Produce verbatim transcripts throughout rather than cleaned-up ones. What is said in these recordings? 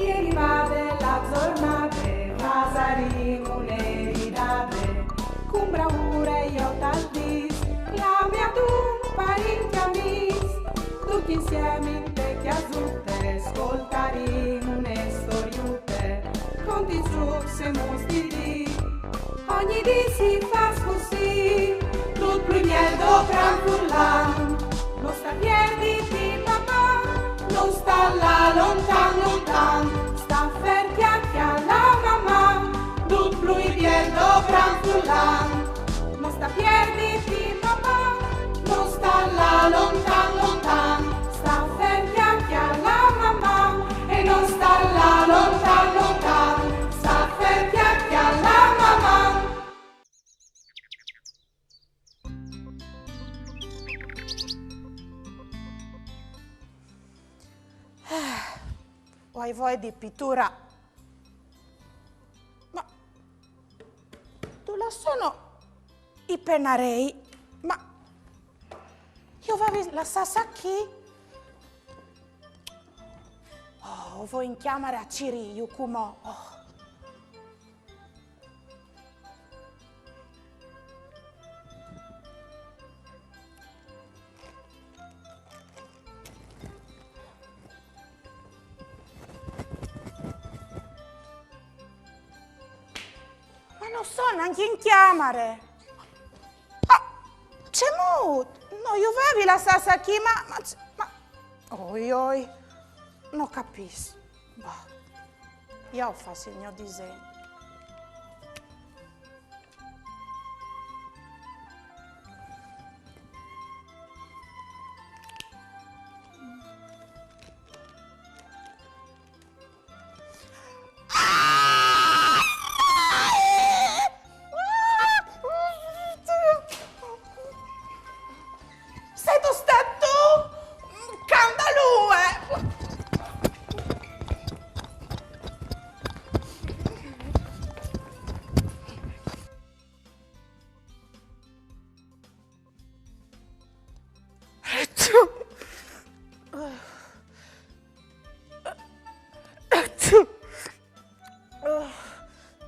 Ieri vade la zornade, fasarìm une ridade, cun braure jo tal dis, clame a dun parint e amis, ducj insiemi inte cjasute, scoltarìm une storiute, cont i zucs e mus di dì. Ogni dì si fâs cussì, dut plui biel dopran furlan. No sta pierditi, Maman, no sta lâ lontan, lontan. Sta fer cjale a la Maman, dut plui biel dopran furlan. No sta pierditi, Maman, no sta lâ lontan, lontan. Sta fer cjale a la Maman e no sta lâ lontan, lontan. Sta fer cjale a la Maman. O ai voie di piturâ. Ma dulà sono i penarei? Ma ju vevi lassâts chi? Oh, o voi in cjamare a cirîju cumò. Oh. Ma no soi nancje in cjamare. Ah, cemût? No ju vevi lassâts chi, ma, ma, ma, oi, oi, no capìs. Bah, jo o fâs il gno disen. Sêstu stât tu? Scandalûs!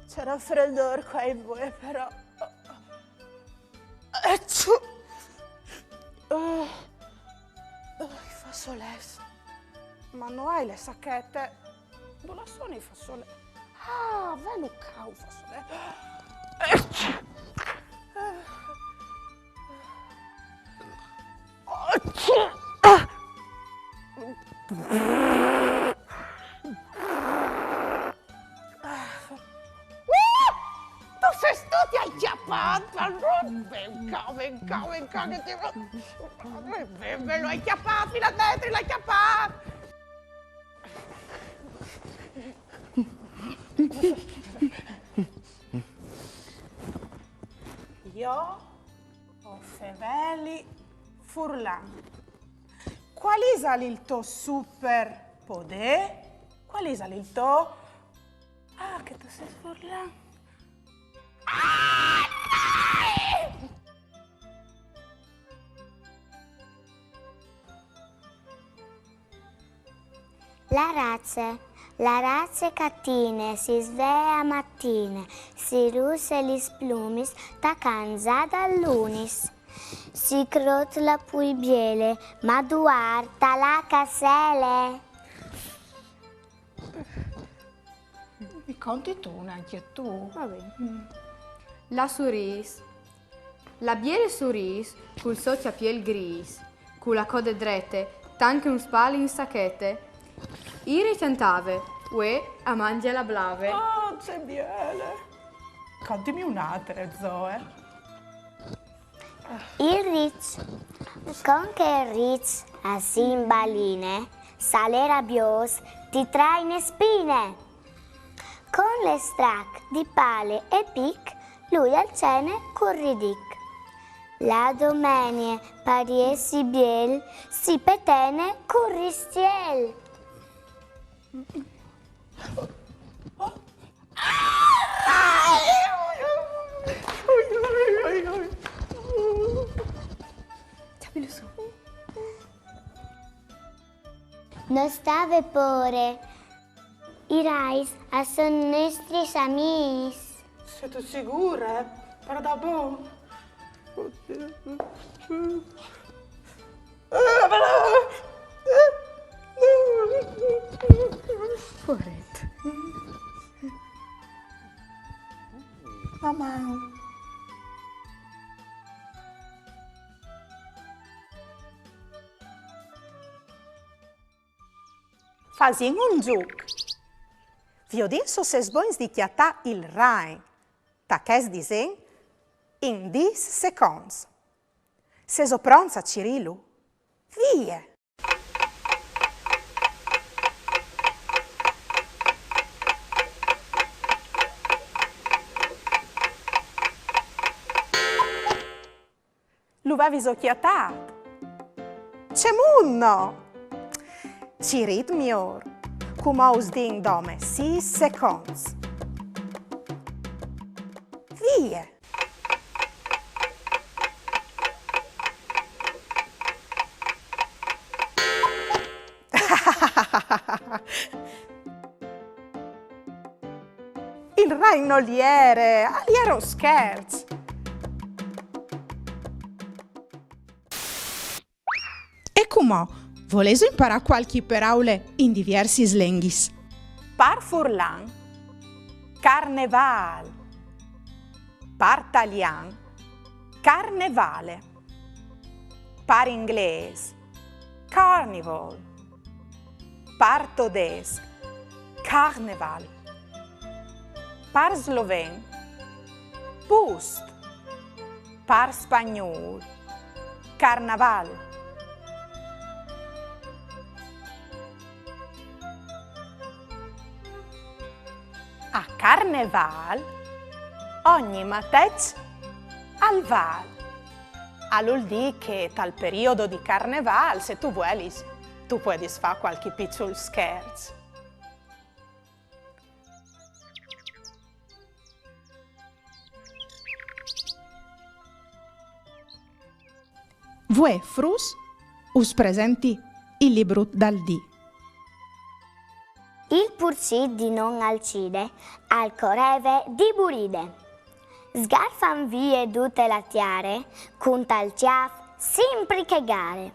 Ce rafredôr che o ai vuê, però. Ecciù! Oh, oh, i fasolets. Ma no ai la sachete. Dulà sono i fasolets? Ah, velu ca un fasolet. Ecciù! Ecciù! Ah! Uh! Tu sês tu, ti ai cjapât! Ven ca, ven ca, ven ca, che ti... Ven, ven, lu ai cjapât, là dentri, lu ai cjapât! Jo o feveli furlan. Cuâl isal il to superpodê? Cuâl isal il to... Ah, che tu sês furlan. Ah, dai! La raze. La raze catine si svee a matine, si russe lis plumis tacant za dal lunis. Si crotla plui biele, ma duar ta la casele. Mi conti tu, ancje tu? Va ben. La surîs. La biele surîs cul so cjapiel grîs, cu la code drete, tant che un spal in sachete, îr e cjantave, vuê a mangje la blave. Ah, ce biele! Contimi une altre, Zoe. Il riç. Cont che il riç a si imbaline, se al è rabiôs ti trae une spine. Cont le strac di pale e pic, lui al cene cul ridic. La domenie par jessi biel si petene cul ristiel. Cjapilu sù. No stave pôre. I rais a son nestris amîs. Sêstu sigure? Pardabon? Poaret. Maman. Fasìn un zûc. Viodìn se o sês bogns di cjatâ il ragn ta chest disen in dîs seconts. Sêso pronts a cirîlu? Vie! Lu vêso cjatât? Cemût no! Cirît miôr, cumò us din dome sîs seconts. Vie! Il ragn nol jere, al jere un scherç. E cumò, volêso imparâ cualchi peraule in diviersis lenghis? Par furlan, carnevâl. Par talian, carnevale. Par inglês, carnival. Par todesc, Karneval. Par sloven, pust. Par spagnûl, carnaval. A Carnevâl ogni mateç al vâl. Al vûl dî che tal periodo di Carnevâl, se tu vuelis, tu puedis fâ cualchi piçul scherç. Vuê fruts us presenti il librut dal dì. Il purcit di non Alcide al coreve di buride. Sgarfant vie dute la tiare, cun tal cjâf simpri che gare.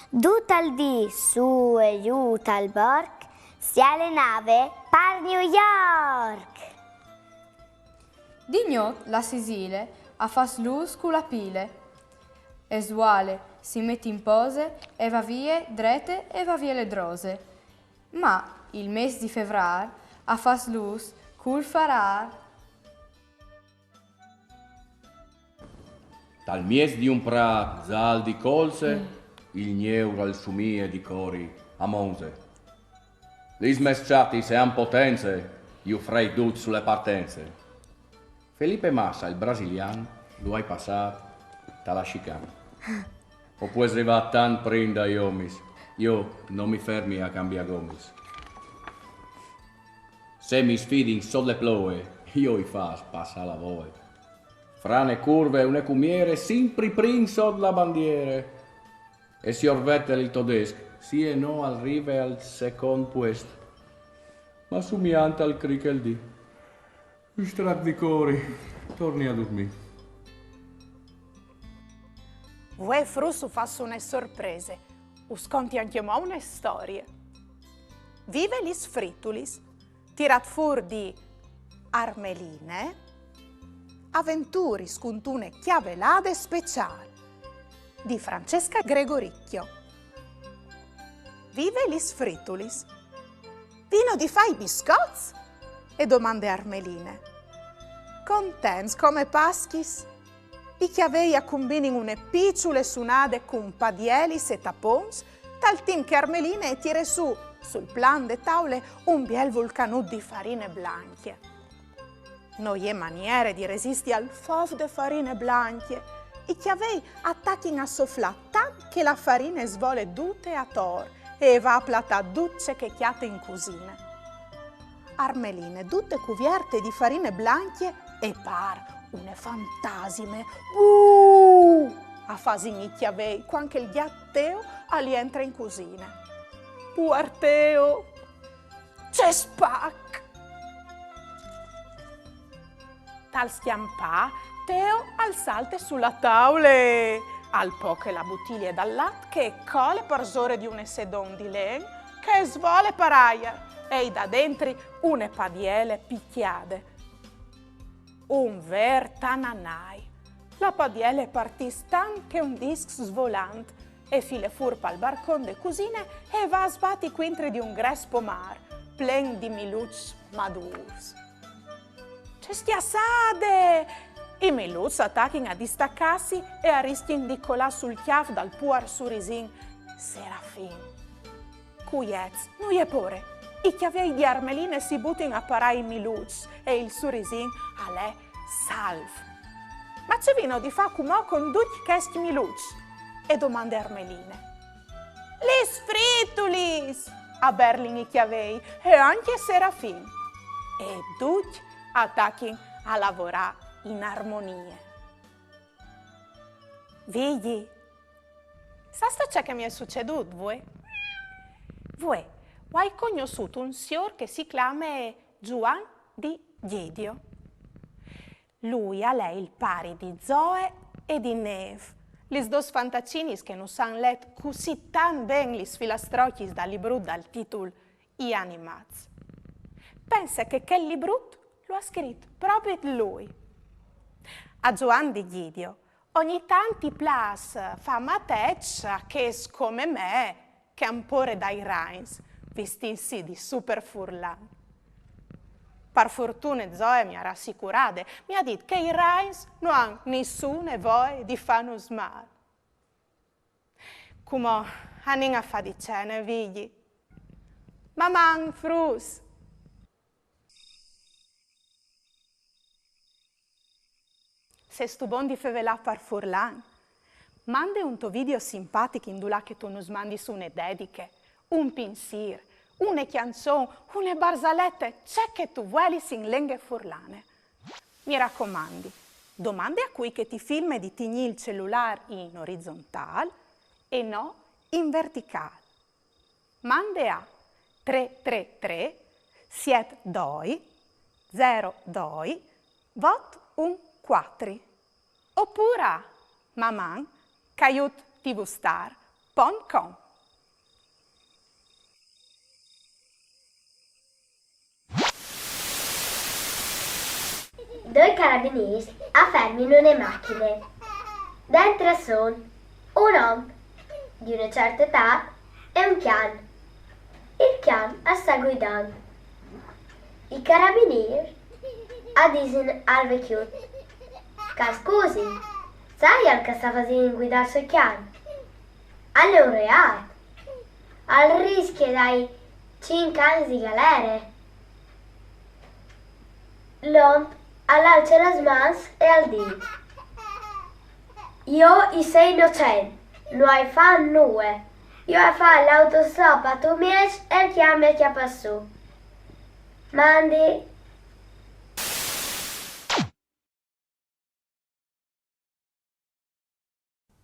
Dut al dì sù e jù tal borc si alenave par New York. Di gnot la Sisile a fâs lûs cu la pile. E svuale, si met in pose e va vie drete e va vie ledrose. Ma il mês di Fevrâr a fâs lûs cul farâr. Tal mieç di un prât zâl di colze, il gneur al sumie di cori a Monze. Lis mês çatis e àn potence, ju frei dut su le partence. Felipe Massa, il brasilian, lu ai passât ta la chicane. O pues rivâ tant prin dai omis, jo no mi fermi a cambiâ gomis. Se mi sfidin sot le ploie, jo i fâs passâ la voie. Fra une curve e une cumiere, simpri prin sot la bandiere. E siôr Vettel, il todesc, sì e no al rive al secont puest. Ma sumiant al criche il dì, un strac di cori, torni a durmî. Vuê fruts us fâs une sorprese, us conti ancjemò une storie. Vive lis fritulis, tirât fûr di Armeline, aventuris cuntune cjavelade speciâl di Francesca Gregoricchio. Vive lis fritulis. Vino di fâ i biscots? E domande Armeline. Contents come Paschis. I cjavei a cumbinin une piçule sunade cun padielis e tapons, tal timp che Armeline e tire sù, sul plan de taule, un biel vulcanut di farine blancje. No je maniere di resisti al fof de farine blancje. I cjavei a tachin a soflâ tant che la farine e svole dute ator e e va a platâ dut ce che e cjate in cusine. Armeline, dute cuvierte di farine blancje, e pâr une fantasime. Buh! A fasin i cjavei cuant che il gjat Teo al jentre in cusine. Puar Teo! Ce e spac! Tal scjampâ, Teo al salte su la taule, al poche la butilie dal lat che e cole parsore di une sedon di len che e svole par aiar e i dà dentri une padiele picjade. Un vêr tananai. La padiele e partìs tant che un disc svolant e file fûr pal barcon de cusine e e va a sbati cuintri di un gres pomâr, plen di miluçs madûrs. Ce scjassade! I miluçs a tachin a distacâsi e a riscjin di colâ sul cjâf dal puar surisin Serafin. Cuiets, no je pôre. I cjavei di Armeline si butin a parâ i miluçs e il surisin al è salf. Ma ce vino di fâ cumò cun ducj chescj miluçs? E domande Armeline. Lis fritulis! A berlin i cjavei e ancje Serafin. E ducj a tachin a lavorâ in armonie. Vigji, sâstu ce che mi è sucedût vuê? Vuê, o ai cognossût un siôr che si clame Zuan di Gjidio. Lui al è il pari di Zoe e di Nêf, lis dôs fantacinis che nus àn let cussì tant ben lis filastrocjis dal librut dal titul I animâts. Pense che chel librut lu à scrit propit lui. A Zuan di Gjidio ogni tant i plâs fâ mateçs a chês come me che a àn pôre dai rains, vistintsi di super furlan. Par fortune Zoe mi à rassicurade, mi à dit che i rains no àn nissune voie di fânus mâl. Cumò anìn a fâ di cene, Vigji. Maman, fruts! Sêstu bon di fevelâ par furlan? Mande un to video simpatic indulà che tu nus mandis une dediche, un pinsîr, une cjançon, une barzalete, ce che tu vuelis in lenghe furlane. Mi racomandi, domande a cui che ti filme di tignî il celulâr in orizontâl e no in verticâl. Mande a trê trê trê siet doi zero doi vot un cuatri opûr a maman caiut tvstar pont com. Doi carabinîrs a fermin une machine. Dentri a son un om di une certe etât e un cjan. Il cjan al sta guidant. I carabinîrs a disin al vecjut: «Che al scusi, saial che al sta fasint guidâ il so cjan? Al è un reât. Al riscje dai cinc agns di galere.» L'om al alce las mans e al dîs: «Jo i sei inocent, no ai fat nuie. Jo o ai fat l'autostop a Tumieç e il cjan mi à cjapât sù.» Mandi.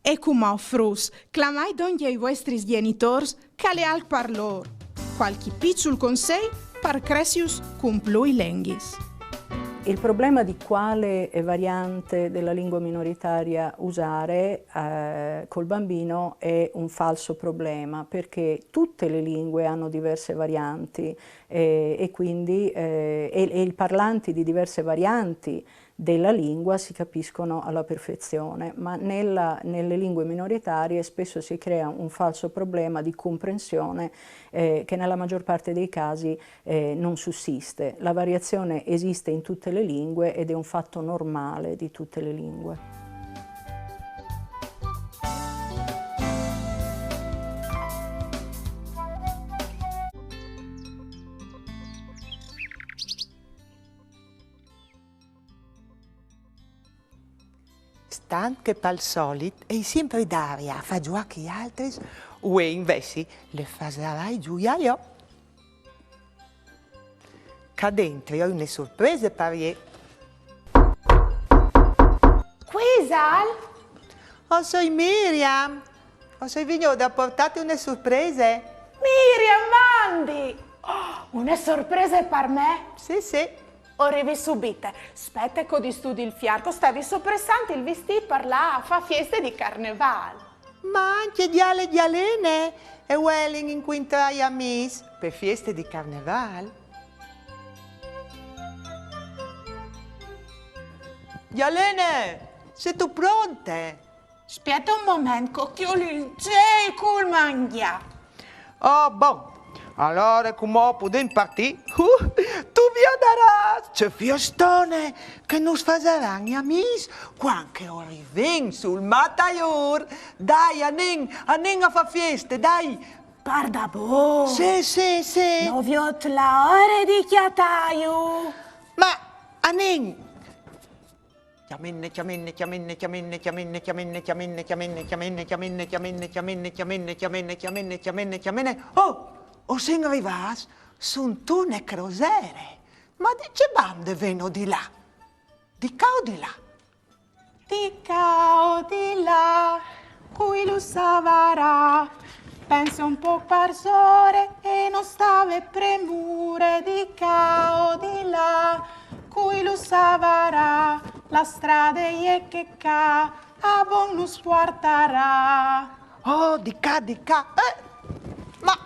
E cumò, fruts, clamait dongje i vuestris gjenitôrs, che al è alc par lôr. Cualchi piçul consei par cressius cun plui lenghis. Il problema di quale, eh, variante della lingua minoritaria usare, eh, col bambino è un falso problema, perché tutte le lingue hanno diverse varianti, eh, e quindi, eh, e, e i parlanti di diverse varianti della lingua si capiscono alla perfezione, ma nella, nelle lingue minoritarie spesso si crea un falso problema di comprensione, eh, che nella maggior parte dei casi, eh, non sussiste. La variazione esiste in tutte le lingue ed è un fatto normale di tutte le lingue. Stant che pal solit e je simpri Daria a fâ zuiâ chei altris, vuê invezit le fasarai zuiâ jo. Ca dentri o ai une surprese par jê. Cui isal? O soi Miriam. O soi vignude a puartâti une surprese. Miriam, mandi! Oh, Une sorprese par me? Sì, sì. O rivi subite. Spiete che o distudi il fier, che o stevi sopressant il vistît par lâ a fâ fieste di carnevâl. Ma ancje Diale e Dialene e vuelin incuintrâ i amîs pe fieste di carnevâl? Dialene, sêstu pronte? Spiete un moment che o cjoli il Gei cul mangjâ. Oh, bon. Alore cumò o podìn partî? Uh, tu viodarâs ce fiestone che nus fasaran i amîs cuant che o rivìn sul Mataiûr. Dai, anìn, anìn a fâ fieste, dai. Pardabon? Sì, sì, sì. No viôt la ore di cjatâju. Ma anìn. Cjamine, cjamine, cjamine, cjamine, cjamine, cjamine, cjamine, cjamine, cjamine, cjamine, cjamine, cjamine, cjamine, cjamine, cjamine, cjamine, cjamine. Oh, o sin rivâts suntune crosere. Ma di ce bande veno di là? Di ca o di là? Di ca o di là, cui lu savarà? Pense un pôc parsore e no stâ vê premure, di ca o di là, cui lu savarà? La strade e je chê ca, a bon nus puartarà. Oh, di ca, di ca. Eh, ma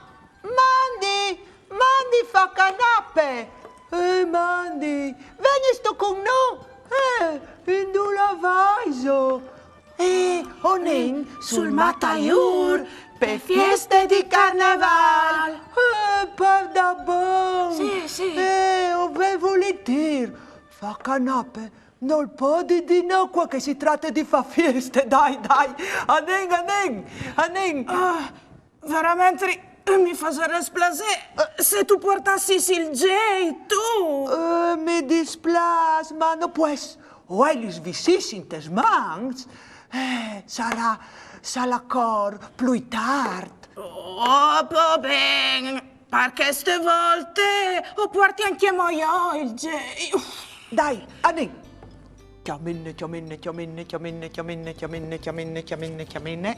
mandi, mandi Facanape. Eh, mandi, vegnistu cun nô? Eh, indulà vaiso? Eh, o nin sul Mataiûr pe fieste di carnevâl. Eh, pardabon? Sì, sì. Eh, o ven vulintîr. Facanape, nol podi dî no cuant che si trate di fâ fieste. Dai, dai, anìn, anìn, anìn. Ah, veramentri mi fasarès plasê, eh, se tu puartassis il Gei, tu. Eh, mi displâs, ma no pues. O ai lis vissis intes mans. Eh, sarà, sarà ancor plui tart. Oh, po ben, par cheste volte o puarti ancjemò jo il Gei. Uf. Dai, anìn. Cjamine, cjamine, cjamine, cjamine, cjamine, cjamine, cjamine, cjamine, cjamine.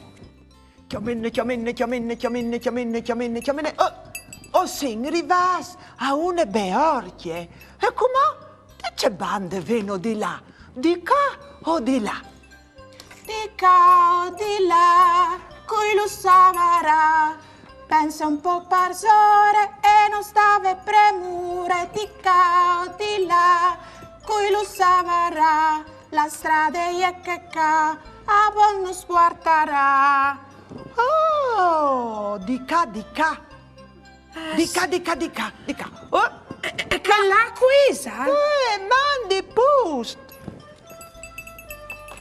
Cjamine, cjamine, cjamine, cjamine, cjamine, cjamine, cjamine. Oh, o sin rivâts a une beorcje. E cumò? Di ce bande veno di là? Di ca o di là? Di ca o di là, cui lu savarà? Pense un pôc parsore e no stâ vê premure, di ca o di là, cui lu savarà? La strade e je chê ca, a bon nus puartarà. Oh, di ca, di ca. Di ca, di ca, di ca, di ca. Oh. E, e, e chel là cui isal? Eh, mandi pust.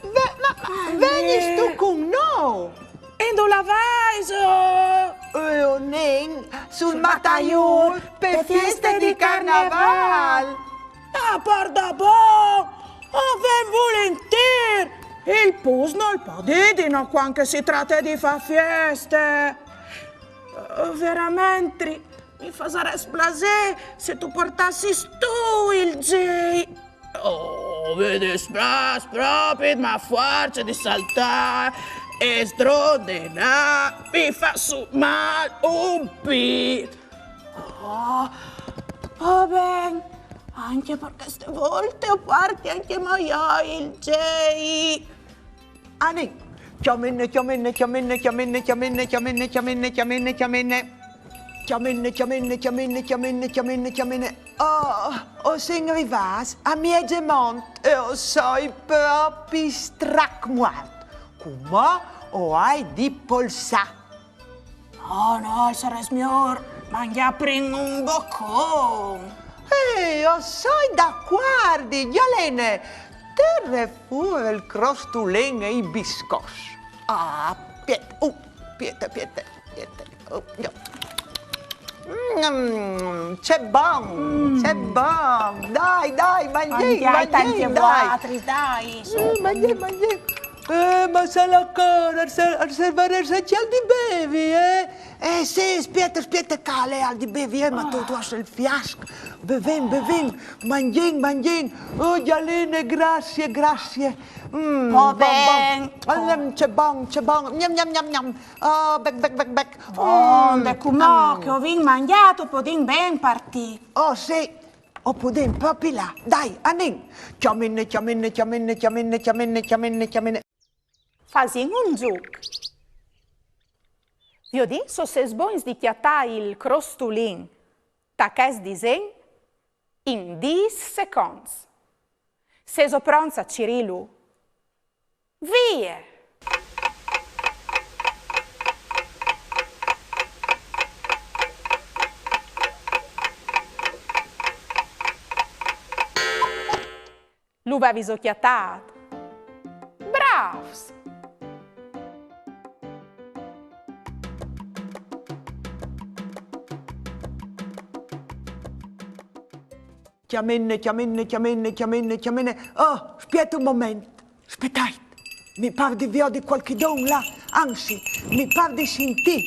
Ve-, ma, ma vegnistu cun nô? Indulà vaiso? Eh, o nin sul Mataiûr pe fieste di carnevâl. Ah, pardabon! O ven vulintîr! Il pus nol pò dî di no cuant che si trate di fâ fieste. Eh, veramentri, mi fasarès plasê se tu puartassis tu il Gei. Oh, mi displâs propit, ma fuarce di saltâ e sdrondenâ mi fâs mâl un pît. Oh, va ben, ancje par cheste volte o puarti ancjemò jo il Gei. Anìn. Cjamine, cjamine, cjamine, cjamine, cjamine, cjamine, cjamine, cjamine, cjamine. Cjamine, cjamine, cjamine, cjamine, cjamine, cjamine. Oh, o sin rivâts a mieze mont e o soi propit strac muart. Cumò o ai di polsâ. No, no, al sarès miôr mangjâ prin un bocon. Eh, o soi dacuardi, Gjalene. Tire fûr il crostulen e i biscots. Ah, spiete, uh, spiete, spiete, spiete. Oh, jo. Mm, ce bon, ce bon. Dai, dai, mangjìn, mangjìn, dai. Dai, su. Mm, mangjìn, mangjìn. Eh, ma se la cor, al ser-, al servarès anche al di bevi, eh? Eh, sì, spieta, spieta, che al è al di bevi, eh, ma tu, tu âs il fiasc. Bevìn, bevìn, mangjìn, mangjìn. Oh, Gialine, grazie, grazie. Mm, bon, bon. Al è ce bon, ce bon. Gnam, gnam, gnam, gnam. Oh, bec, bec, bec, bec. Bon, mm, de cumò che o vin mangjât, o podìn ben partî. Oh, sì. O podìn propit lâ. Dai, anìn. Cjamine, cjamine, cjamine, cjamine, cjamine, cjamine, cjamine. Fasìn un zûc. Viodìn se o sês bogns di cjatâ il crostulin ta chest disen in dîs seconts. Sêso pronts a cirîlu? Vie! Lu vêso cjatât? Brâfs! Cjamine, cjamine, cjamine, cjamine, cjamine. Oh, spieta un moment. Spietait. Mi pâr di viodi cualchidun là. Anzit, mi pâr di sintî.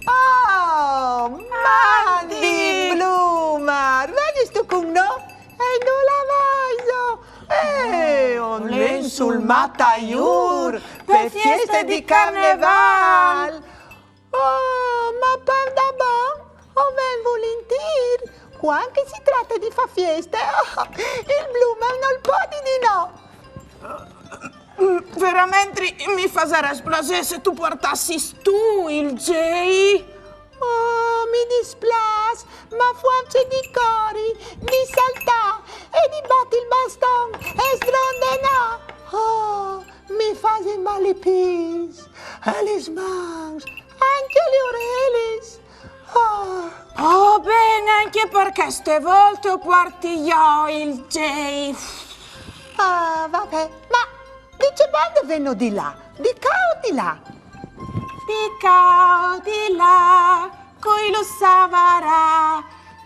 Oh, mandi, Blumar. Vegnistu cun nô? E indulà vaiso? Eh, o ven sul Matajur pe fieste di carnevâl. Oh, ma pardabon, o ven vulintîr, cuant che si trate di fâ fieste. Oh, il Blumar nol pò dî di no. Mm, veramentri mi fasarès plasê se tu puartassis tu il zei. Oh, mi displâs, ma fuarce di cori, di saltâ e di bati il baston e sdrondenâ. Oh, mi fasin mâl i pîts e lis mans, ancje lis orelis. Oh. Oh, ben, ancje par cheste volte o puarti jo il zei. Ah, va ben, ma di ce bande veno, di là? Di ca o di là? Di ca o di là, cui lu savarà?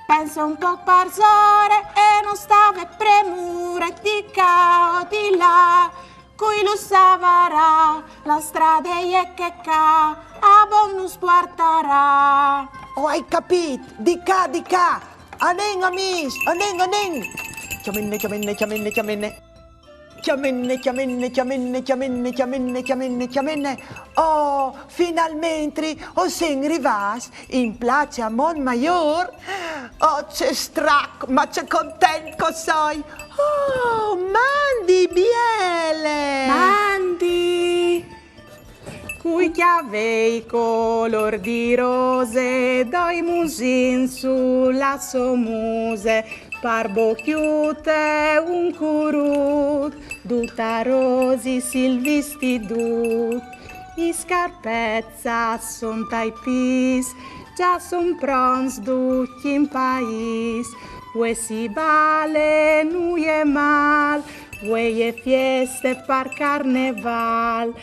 Pense un pôc parsore e no stâ vê premure, di ca o di là, cui lu savarà? La strade e je chê ca, a bon nus puartarà. O ai capît, di ca, di ca. Anìn, amîs, anìn, anìn. Cjamine, cjamine, cjamine, cjamine. Cjamine, cjamine, cjamine, cjamine, cjamine, cjamine, cjamine. Oh, finalmentri o sin rivâts in place a Montmajor. Oh, ce strac, ma ce content che o soi. Oh, mandi biele! Mandi! Cui cjavei colôr di rose, doi musins su la sô muse, par bocjute un curut, dut a rosis il vistidut, i scarpets a son tai pîts, za son pronts ducj in paîs. Vuê si bale, no je mâl, vuê e je fieste par carnevâl.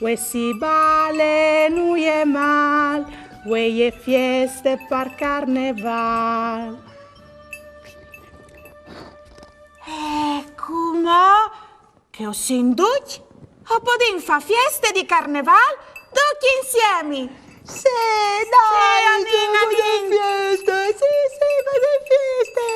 Vuê si bale, no je mâl, vuê e je fieste par carnevâl. E cumò che o sin ducj, o podìn fâ fieste di carnevâl ducj insiemi. Sì, dai, sì, anìn, anìn. Fieste, sì, sì, fasìn fieste.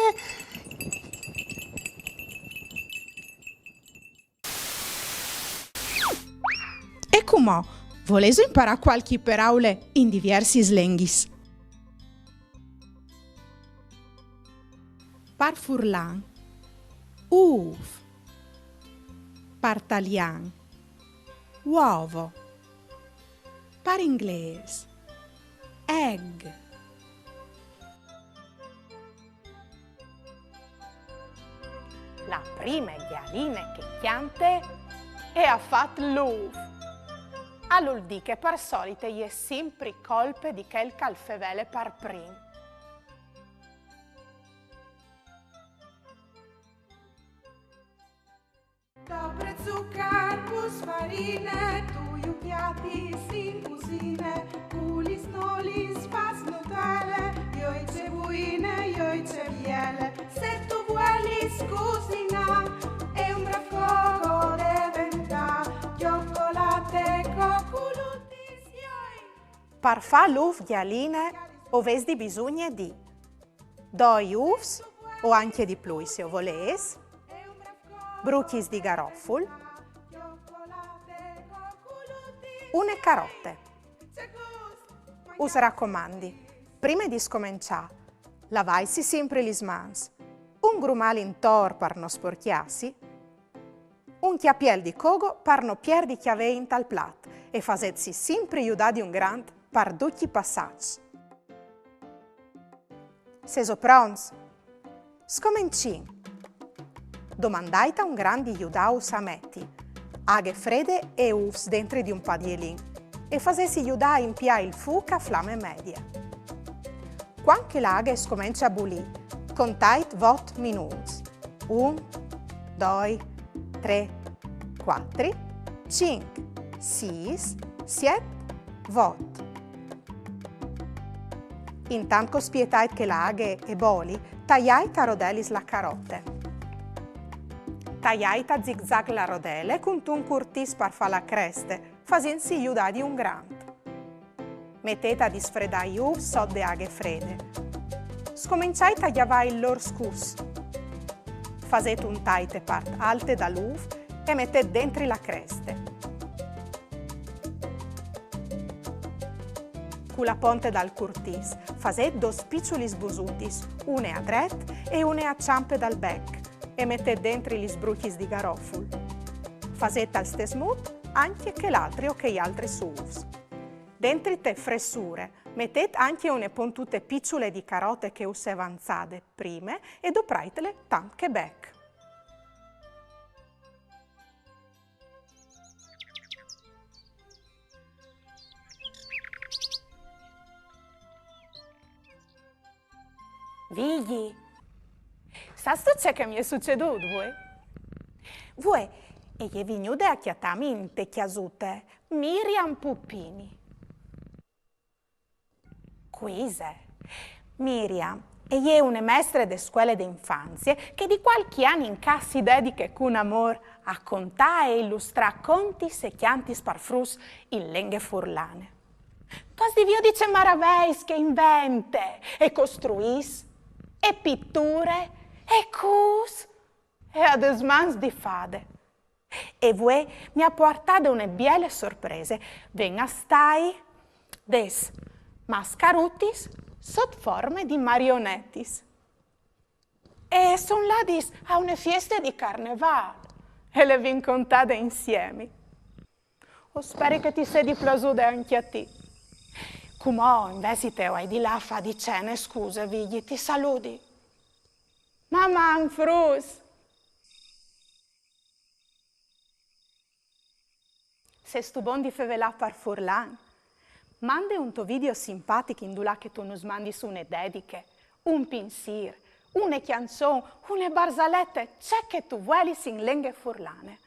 E cumò, volêso imparâ cualchi peraule in diviersis lenghis? Par furlan, ûf. Par talian, uovo. Par inglês, egg. La prime gjaline che e cjante e à fat l'ûf. Al vûl dî che par solit e je simpri colpe di chel che al fevele par prin. Dopre zucar pus farine, tu ju cjatis in cusine, cu lis nolis fâs Nutelle, joi ce buine, joi ce biele. Se tu vuelis cusinâ e un brâf coc o deventâ, Par fâ l'ûf gjaline o vês di bisugne di doi ûfs, o ancje di plui se o volês, brucjis di garoful, une carote. Us racomandi, prime di scomençâ, lavaitsi simpri lis mans, un grumâl intor par no sporcjâsi, un cjapiel di cogo par no pierdi cjavei intal plat e fasêtsi simpri judâ di un grant par ducj i passaçs. Sêso pronts? Scomencìn! Domandait a un grant di judâus a meti aghe frede e ûfs dentri di un padielin e fasêsi judâ a impiâ il fûc a flame medie. Cuant che la aghe e scomence a bulî, contait vot minûts. Un, doi, trê, cuatri, cinc, sîs, siet, vot. Intant che o spietait che la aghe e boli, taiait a rodelis la carote. Taiait a zigzag la rodele cuntun curtìs par fâ la creste, fasintsi judâ di un grant. Metêt a disfredâ i ûfs sot de aghe frede. Scomençait a gjavâ il lôr scus. Fasêt un tai te part alte dal ûf e metêt dentri la creste. Cu la ponte dal curtìs fasêt dôs piçulis busutis, une a dret e une a çampe dal bec, e metêt dentri lis brucjis di garoful. Fasêt tal stes mût ancje chel altri o chei altris ûfs. Dentri te fressure metêt ancje une pontute piçule di carote che us è vanzade prime e dopraitele tant che bec. Vigji, sâstu ce che mi è sucedût vuê? Vuê e je vignude a cjatâmi inte cjasute Miriam Pupini. Cui ise? Miriam e je une mestre de scuele de infanzie che di cualchi an in ca si dediche cun amôr a contâ e ilustrâ contis e cjantis par fruts in lenghe furlane. Tu âs di viodi ce maraveis che e invente, e costruìs, e piture, e cûs, e à des mans di fade. E vuê mi à puartade une biele sorprese, ven a stâi des mascarutis sot forme di marionetis. E son ladis a une fieste di carnevâl e le vin contade insiemi. O speri che ti sedi plasude ancje a ti. Cumò, invezit, o ai di lâ a fâ di cene, scuse, Vigji, ti saludi. Maman, fruts! Sêstu bon di fevelâ par furlan? Mande un to video simpatic indulà che tu nus mandis une dediche, un pinsîr, une cjançon, une barzalete, ce che tu vuelis in lenghe furlane.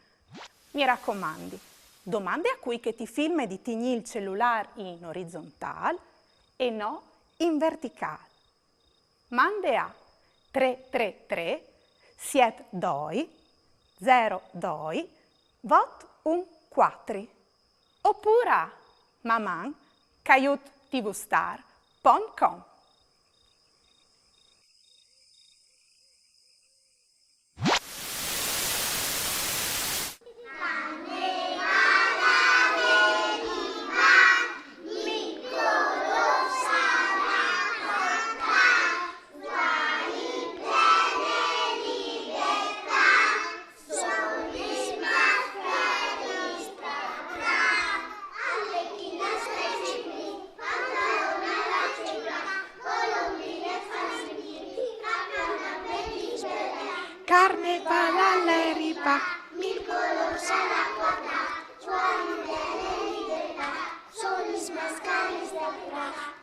Mi racomandi, domande a cui che ti filme di tignî il celulâr in orizontâl e no in verticâl. Mande a trê trê trê siet doi zero doi vot un cuatri opûr a maman caiut tvstar pont com. Carnevâl al è rivât.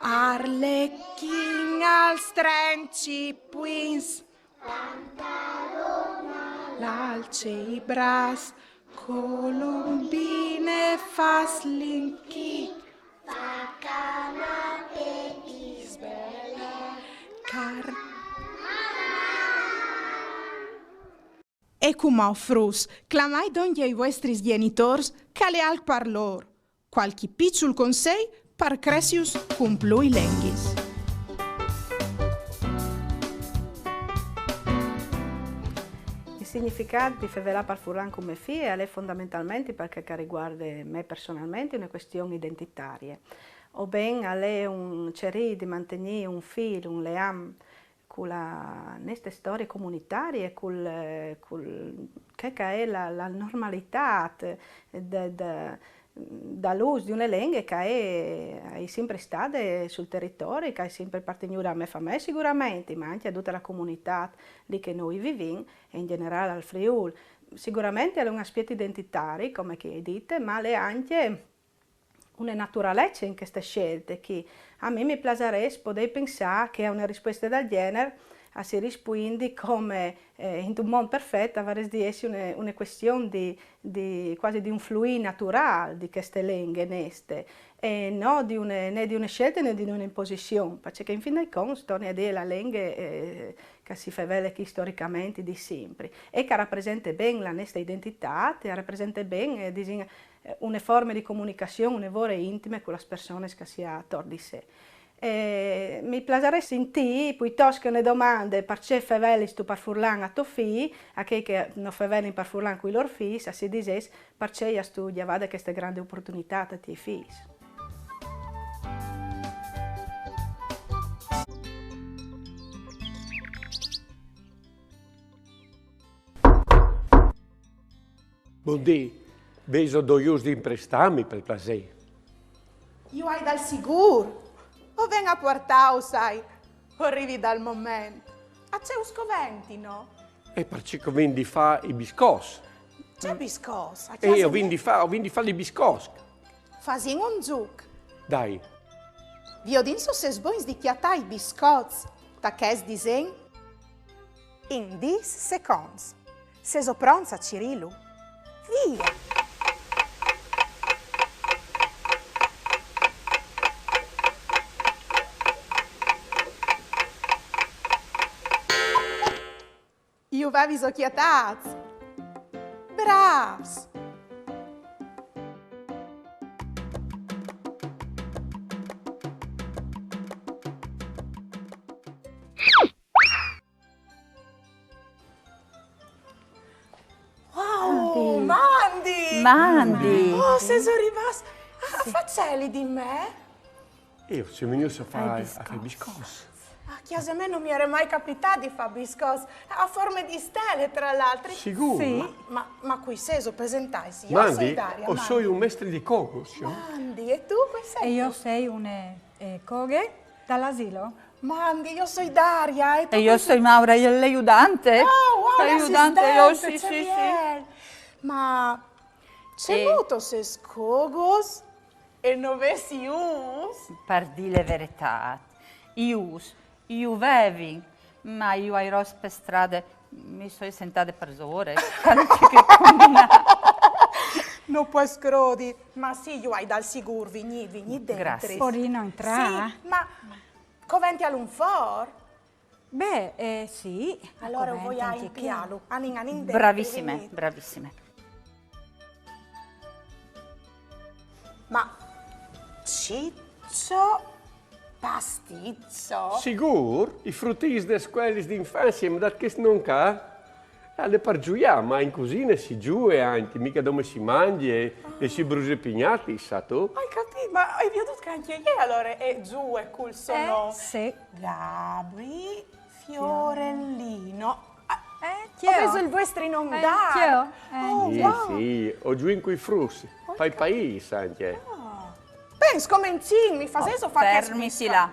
Arlechin al strenç i puins. Pantalon al alce i braçs, Colombine fâs l'inchit. Fa canapè di sbelè. Car- E cumò, fruts, clamait dongje i vuestris gjenitôrs, che al è alc par lôr. Cualchi piçul consei Par cressius cun plui lenghis. Il significât di fevelâ par furlan cun me fie al è fondamentalmentri, par chel che al riguarde me personalmentri, une cuestion identitarie. O ben al è un cirî di mantignî un fîl, un leam cu la nestre storie comunitarie, cul, cul, chê che e je la, la normalitât de, de, dal ûs di une lenghe che e je, e je simpri stade sul teritori, che e je simpri apartignude a me famee siguramentri, ma ancje a dute la comunitât li che nô o vivìn e in gjenerâl al Friûl. Siguramentri al è un aspiet identitari, come che o ai dit, ma al è ancje une naturalece in cheste sielte chi. A mi mi plasarès podê pensâ che a une rispueste dal gjenar a si rispuindi come, eh, intun mont perfet, a varès di jessi une, une cuestion di, di, cuasi di un fluî naturâl di cheste lenghe nestre, e no di une, né di une sielte né di une imposizion, parcè che in fin dai conts, torni a dî, la lenghe, eh, che si fevele chi storicamentri di simpri e che e rapresente ben la nestre identitât, e e rapresente ben, eh, disìn, eh, une forme di comunicazion une vore intime cu las persones che si à ator di se. E mi plasarès sintî, pluitost che une domande, parcè fevelistu par furlan a to fi, a chei che no fevelin par furlan cui lôr fîs, a si disès, parcè i âstu gjavade cheste grande oportunitât a tiei fîs. Bundì, vêso doi ûfs di imprestâmi, par plasê? Ju ai dal sigûr. O ven a puartâus, sai, o rivi dal moment. A ce us coventino? E parcè che o vin di fâ i biscots. Ce biscots? A E cjase o vin mê? di fâ, o vin di fâ i biscots. Fasìn un zûc. Dai. Viodìn se o sês bogns di cjatâ i biscots ta chest disen in dîs seconts. Sêso pronts a cirîlu? Vie! Ju vêso cjatâts? Brâfs! Wow, mandi! Mandi! Oh, sêso rivâts! Ah, fasêso di me? Jo o soi vignût a fâ, a fâ i biscots. A cjase mê no mi jere mai capitât di fâ biscots. A forme di stele, tra l'altri. Sigûr? Sì. Ma, ma cui sêso, presentaitsi. Jo o soi Mandi, Daria, o mandi. Soi un mestre di cogos, jo. Mandi, e tu cui sêstu? E jo o soi une, eh, coghe dal asilo. Mandi, jo o soi Daria, e tu E jo o cui sêstu? Soi Maura, jo la judante. Oh, wow, La judante, jo, l'assistente, sì, ce sì, sì. biel. Ma cemût o sês cogos e no vês ûfs? Par dî la veretât, i ûfs ju vevin, ma ju ai rots pe strade, mi soi sentade parsore, cjale ce che combinâ. No pues crodi. Ma sì, ju ai dal sigûr, vignît, vignît dentri. Graciis. Podìno jentrâ? Sì, ma covential un for? Beh, eh, sì. Alore o voi a Covente ancje chi. impiâlu. Anìn, anìn dentri, Bravissime, vignît. Bravissime. Ma Ciccio, Pasticcio? Sigûr, i frutins des scuelis di infanzie mi àn dât chest non ca. Al è par zuiâ, ma in cusine si zuie ancje, mica dome si mangje e, e si bruse pignatis, sâstu? Ai capît, ma ai viodût che ancje jê alore e zue cul so non. Sì. Gabri Fiorellino. Ah, Eh, o vês il vuestri non dât. Ancje jo, eh. Oh, Sì, wow. Sì, o zuìn cui fruts, pai paîs ancje. Pens, comencìn, mi fasêso fâ chest Fermiti là.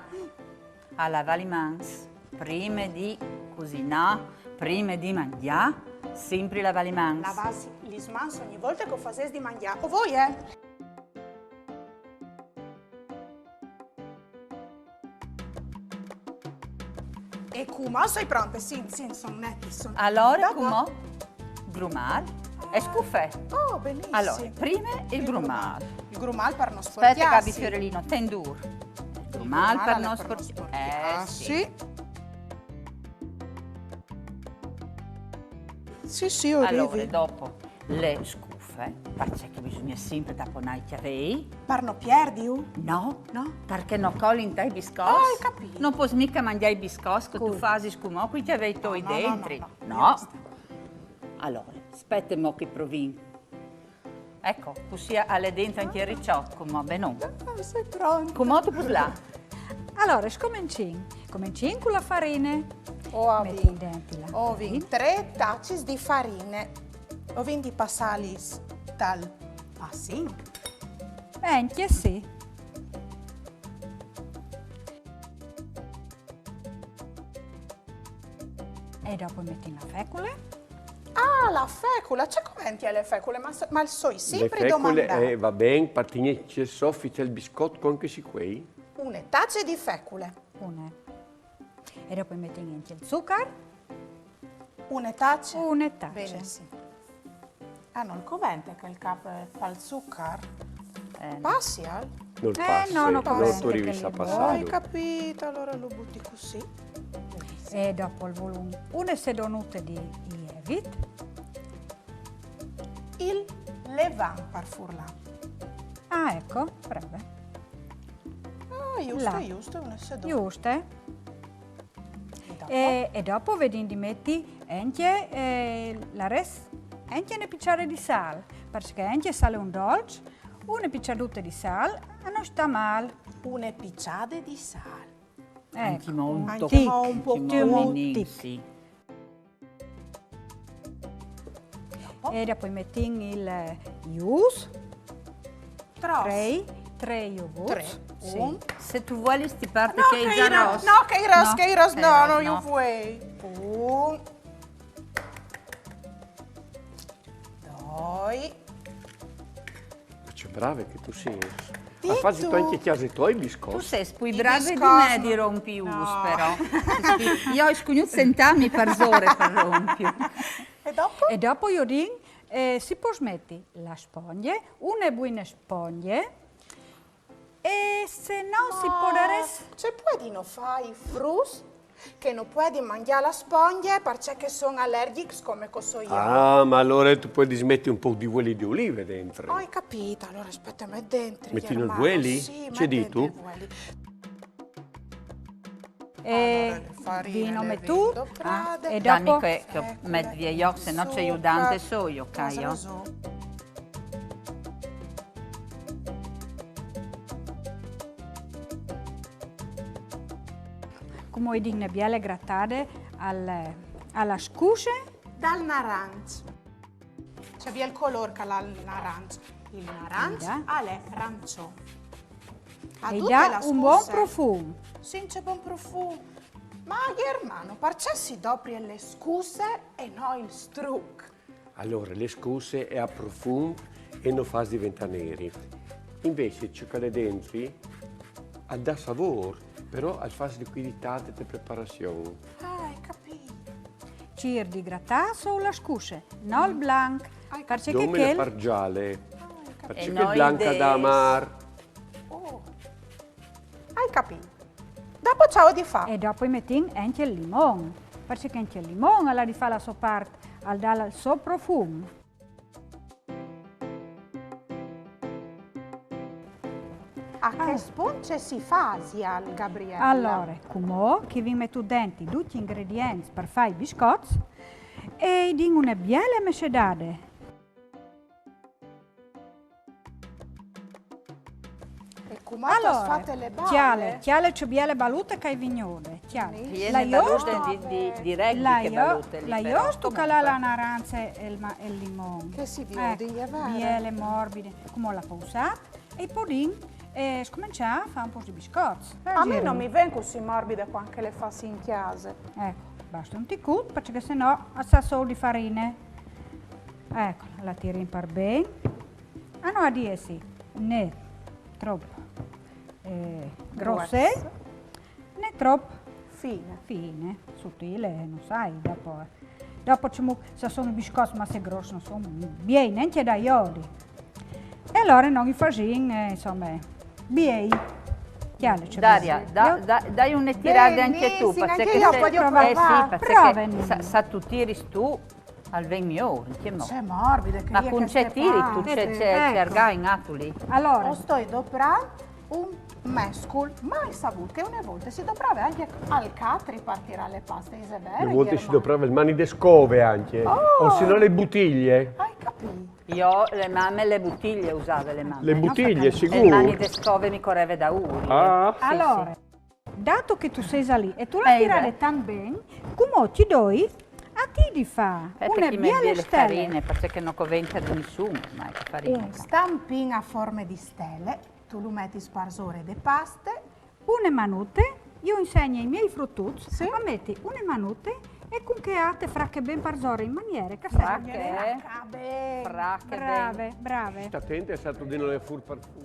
A lavâ li mans. Prime di cusinâ, prime di mangjâ, simpri lavâ li mans. Lavâsi lis mans ogni volte che o fasês di mangjâ. O voi, eh? E cumò o soi pronte, sì, sì, o son nete, o son... Alore, Dopo? Cumò? Grumâl e scufe. Oh, benissimo. Alore, prime il grumâl. Il grumâl par no Spiete, sporcjâsi. Gabi Fiorellino, ten dûr. Il grumâl par no Par no sporcjâ. Eh, Ah, sì. Sì. Sì, sì, o Alore, rivi. Dopo le scufe. Eh, parcè che bisogna sempre taponà i cjavei? Par no pierdiu? No, No? Parcè no colin tai biscots. Ah, ho capito. No pos mica mangjà i biscots che tu Cui? fasis cumò cui cjavei toi No, no, no, dentri. no, no. Basta. Alore, spete mo che provin. Eco, cussì al è dentri ancje el riciot, cumò benon. Ah, sei pronta? Cumò tu pos lâ. Alore, scomencìn. Scomencìn cu la farine. O Metin vin, dentri la o vin farine. Trê tacis di farine. O vin di passalis tal passin. Ancje sì. E dopo metin la fecule. Ah, la fecule. Ce covential la fecule? Ma, so- ma al soi Le simpri fecule, domandâ. Eh, va ben, par tignî soffice il biscot, cuant che si cuei? Une tace di fecule. Une. E dopo metin ancje el zucar. Une tace? Une tace. Benissimo. Ah, nol covente che al cape pal zucar? Eh, no. Passial? Nol Eh, passi, no, no no covente tu rivis che a li Ho passarlo. capito, alore lu buti cussì. E dopo al vûl une sedonute di lievit. Il levan par furlan. Ah, eco, brave. Ah, juste, Là. Juste, une sedonute. Juste. E dopo? E, e dopo o vedìn di meti ancje eh, la res, ancje une piçade di sâl, parcè che ancje se al è un dolç, une piçadute di sâl, eh, no sta mâl. Une piçade di sâl. Eco, Ancjemò un Ancjemò toc, un poc. ancjemò un Un tic. Sì. E dopo metin il eh, jus, Trops. trê, trê jogurts. Trê. Sì. Un. Se tu vuelis ti parti No, che i che za i ro- ros. no, che i ros, che i ros, che i no, ros, no, io vuoi. Un. Doi. Ma ce brave che tu sês. Sì, Ma fasi tu tu. Ancje a cjase toi i Tu biscots? Sês plui I brave di biscots, me di no. rompi i us, No. però. Jo o ai scugnût sentâmi parsore par rompi. E dopo? E dopo o vedìn, eh, si pues meti la spongje, une buine spongje, e se no si podarès... Ce puedino fâ i fruts che no puedin mangjâ la spongje parcè che a son alergjics come che o soi jo? Ah, ma alore tu puedis meti un pôc di vueli di olive dentri. Ho capito, alore spete, met dentri. Metìn il Germano, vueli? Sì, Ce met dîstu? Dentri il vueli. E Alore, le farine vino le metût, doprade. E Dani dopo... che, che o met vie jo, se no ce aiutante soi jo, ca jo. Cumò o ai di dâ une biele gratade al, a la scusse. Dal naranç. Ce biel colôr che al à il naranç. Il naranç Mira. al è rançon. A E dute dà la un bon scusse. profum. Sì, ce bon profum. Ma Germano, parcè si doprie le scusse e no il struc? Alore, le scusse e à profum e no fâs deventâ neri. Invezit ce che al è dentri al dà savôr, però al fâs licuiditât te preparazion. Ah, ai capît. Cîr di gratâ sù la scusse, no il blanc, Ai parcè che Dome la chel... part gjale, Ah, ai capît. parcè E che no il blanc i al dà dês. amâr. Oh. Ai capît. Dopo ce o ai di fâ? E dopo o metìn ancje il limon, parcè che ancje il limon al à di fâ la sô part, al dà il so profum. A chest pont ce si fasial, Gabriella? Alore, cumò che o vin metût dentri ducj i ingredients par fâ i biscots, o ai di dâ une biele messedade. E cumò tu âs fate le bale? Cjale, cjale ce biele balute che e je vignude, cjale. Biele La jost, balute di, di, di rugby, la che jo- balute lì, la però, jost che al à la narança e il, ma- e il limon. Che si viodin, Eco, è vero. biele morbide, cumò le o ai pausât, e o podìn eh, scomençâ a fâ un pôc di biscots. A mi no mi ven cussì morbide cuant che le fâs in cjase. Eco, baste un ticut, parcè che se no al sa sôl di farine. Eco, le tirìn par ben. Ah, no, e à di jessi né trop eh, grosse, né trop Fine. fine, sutile, no sai, dopo, eh. Dopo se a son biscots masse gros, no son biei nancje da jodi. E alore nô i fasìn, eh, insome, biei. Cjale, ce Daria, biei. da, Jo- da, dai une tirade ancje tu, Benissimo, parcè ancje che jo se- voglio eh, provare. Sì, parcè Prova, che Nini. se, se tu tiris tu, Al ven miôr, in che mût? Ce morbide che Ma je cun cheste ce tirit tu paste. ce, ce, ce argà in atuli? Alore, O stoi doprant un mescul mai savût, che une volte si doprave ancje al catri par tirâ le paste, isal vêr? Une volte si doprave le mani de scove ancje. O se no le butilie. Ai capît. Jo, le mame, le butilie usave le mame. Le butilie, E sigûr. mani de scove mi coreve daûr. Ah. Alore, dato che tu sês li e tu le Eh, tirade beh. tant ben, cumò ti doi a ti di fâ une biele stele. Parcè che no covente a nissun, ormai, che farine. Un stampin a forme di stele, tu lu metis parsore de paste. Une manute, jo o insegni ai miei frututs a meti une manute e cun chê ate frache ben parsore in maniere che a sere... Frache. Ah, ben. Frache, Brave, brave. Sta atente, se tu no le fûr par fûr.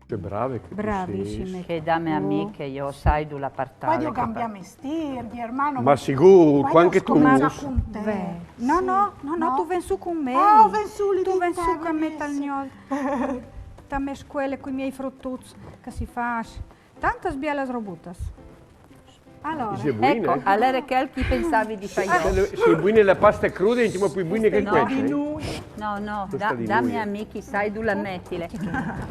Ce brave che tu sês. Bravissime. Che dame a mi che jo o sai dulà puartâle. Puedio cambiâ mestîr, Germano? Ma sigûr, Puedio cuant che tu scomençâ vûs. cun te? Beh, no, no, no, no, tu ven sù cun me. Ah, o ven sù li Tu di ven te, sù cun me benissimo. Tal gnol. Te me scole cui miei frututs, che si fâs tantas bielas robutas. Alore, Ise buine. Eco, alore chel che o pensavi di fâ jo. Se, se buine la paste crude, e cemût plui buine che No. cuece. No, no, Questa di dame lui. A mi che o sai dulà metile.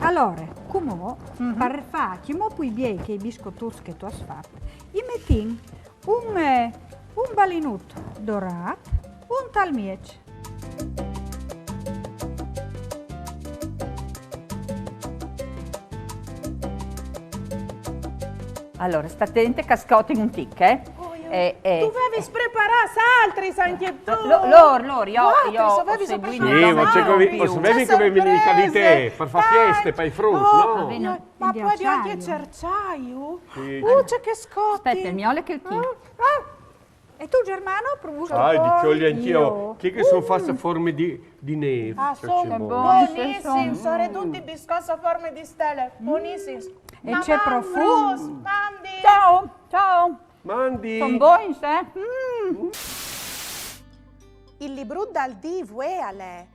Alore, cumò, par fâ cemût plui biei chei biscotuts che tu âs fat, i metìn un, eh, un balinut dorât, un tal mieç. Alore, sta atente che a scotin un tic, eh? Eh, eh. Tu vevis preparâts altris ancje tu? Lo- lôr, lôr, jo, Altris, jo o vevis o seguì preparâts nel Sì, ma ce che o vin, altris. o savevi che o vin invitâts a fâ fieste, par i fruts, no? Vino. Ma puedio ancje cerçâju? Sì. Uh, ce che a scotin. Spiete, mi ole chel chi. Ah, E tu, Germano, provustu? Ah, di cjoli ancje jo. Jo. Chê che a son fatis a forme di, di nêf. Ah, Ce son bon. bonissims, a son ducj biscots a forme di stele, bonissims. E ce profum. Mandi. Ciao, ciao. Mandi. Son bogns, eh? Mm. Il librut dal dì vuê al è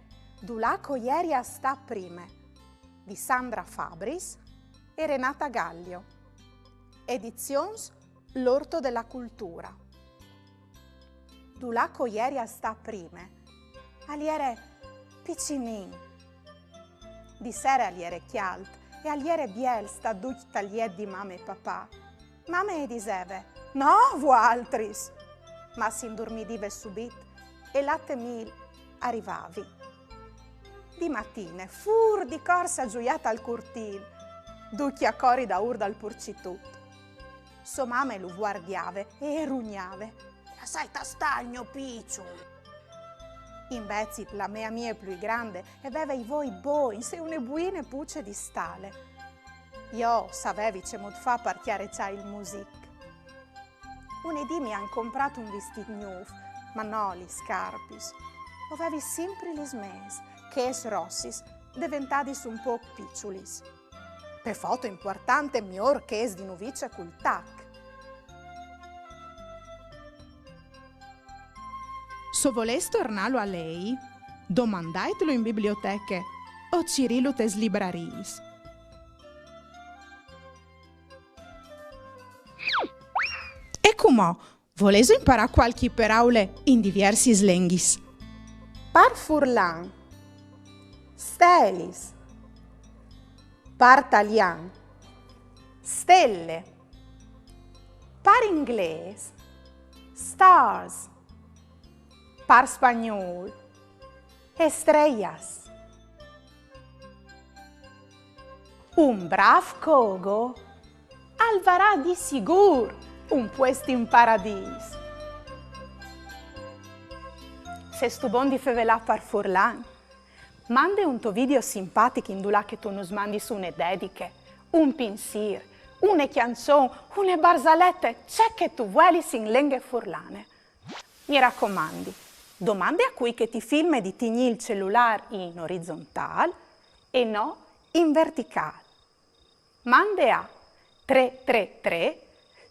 Dulà che o jeri a stâ prime, di Sandra Fabris e Renata Gallio. Edizions L'Orto della Cultura. Dulà che o jeri a stâ prime, al jere picinin. Di sere al jere cjalt e al jere biel stâ ducj tal jet di mame e papà. Mame e diseve: «No, voaltris!» Ma si indurmidive subit e là te mil a rivavin. Di matine, fûr di corse a zuiâ tal curtîl, ducj a cori daûr dal purcitut. So mame lu vuardiave e e rugnave: «Lassait stâ il gno piçul!» Invezit la mê amie plui grande e veve i voi bogns e une buine puce di stale. Jo o savevi cemût fâ par cjareçâ il music. Une dì mi àn comprât un vistît gnûf, ma no lis scarpis. O vevi simpri lis mês, chês rossis, deventadis un pôc piçulis. Pe foto impuartante, miôr chês di nuvice cul tac. Se o volês tornâlu a lei, domandaitlu in biblioteche o cirîlu tes librariis. E cumò, volêso imparâ cualchi peraule in diviersis lenghis? Par furlan, stelis. Par talian, stele. Par inglês, stars. Par spagnûl, estrellas. Un brâf cogo al varà di sigûr un puest in paradîs. Sêstu bon di fevelâ par furlan? Mande un to video simpatic indulà che tu nus mandis une dediche, un pinsîr, une cjançon, une barzalete, ce che tu vuelis in lenghe furlane. Mi racomandi, domande a cui che ti filme di tignî il celulâr in orizontâl e no in verticâl. Mande a trê trê trê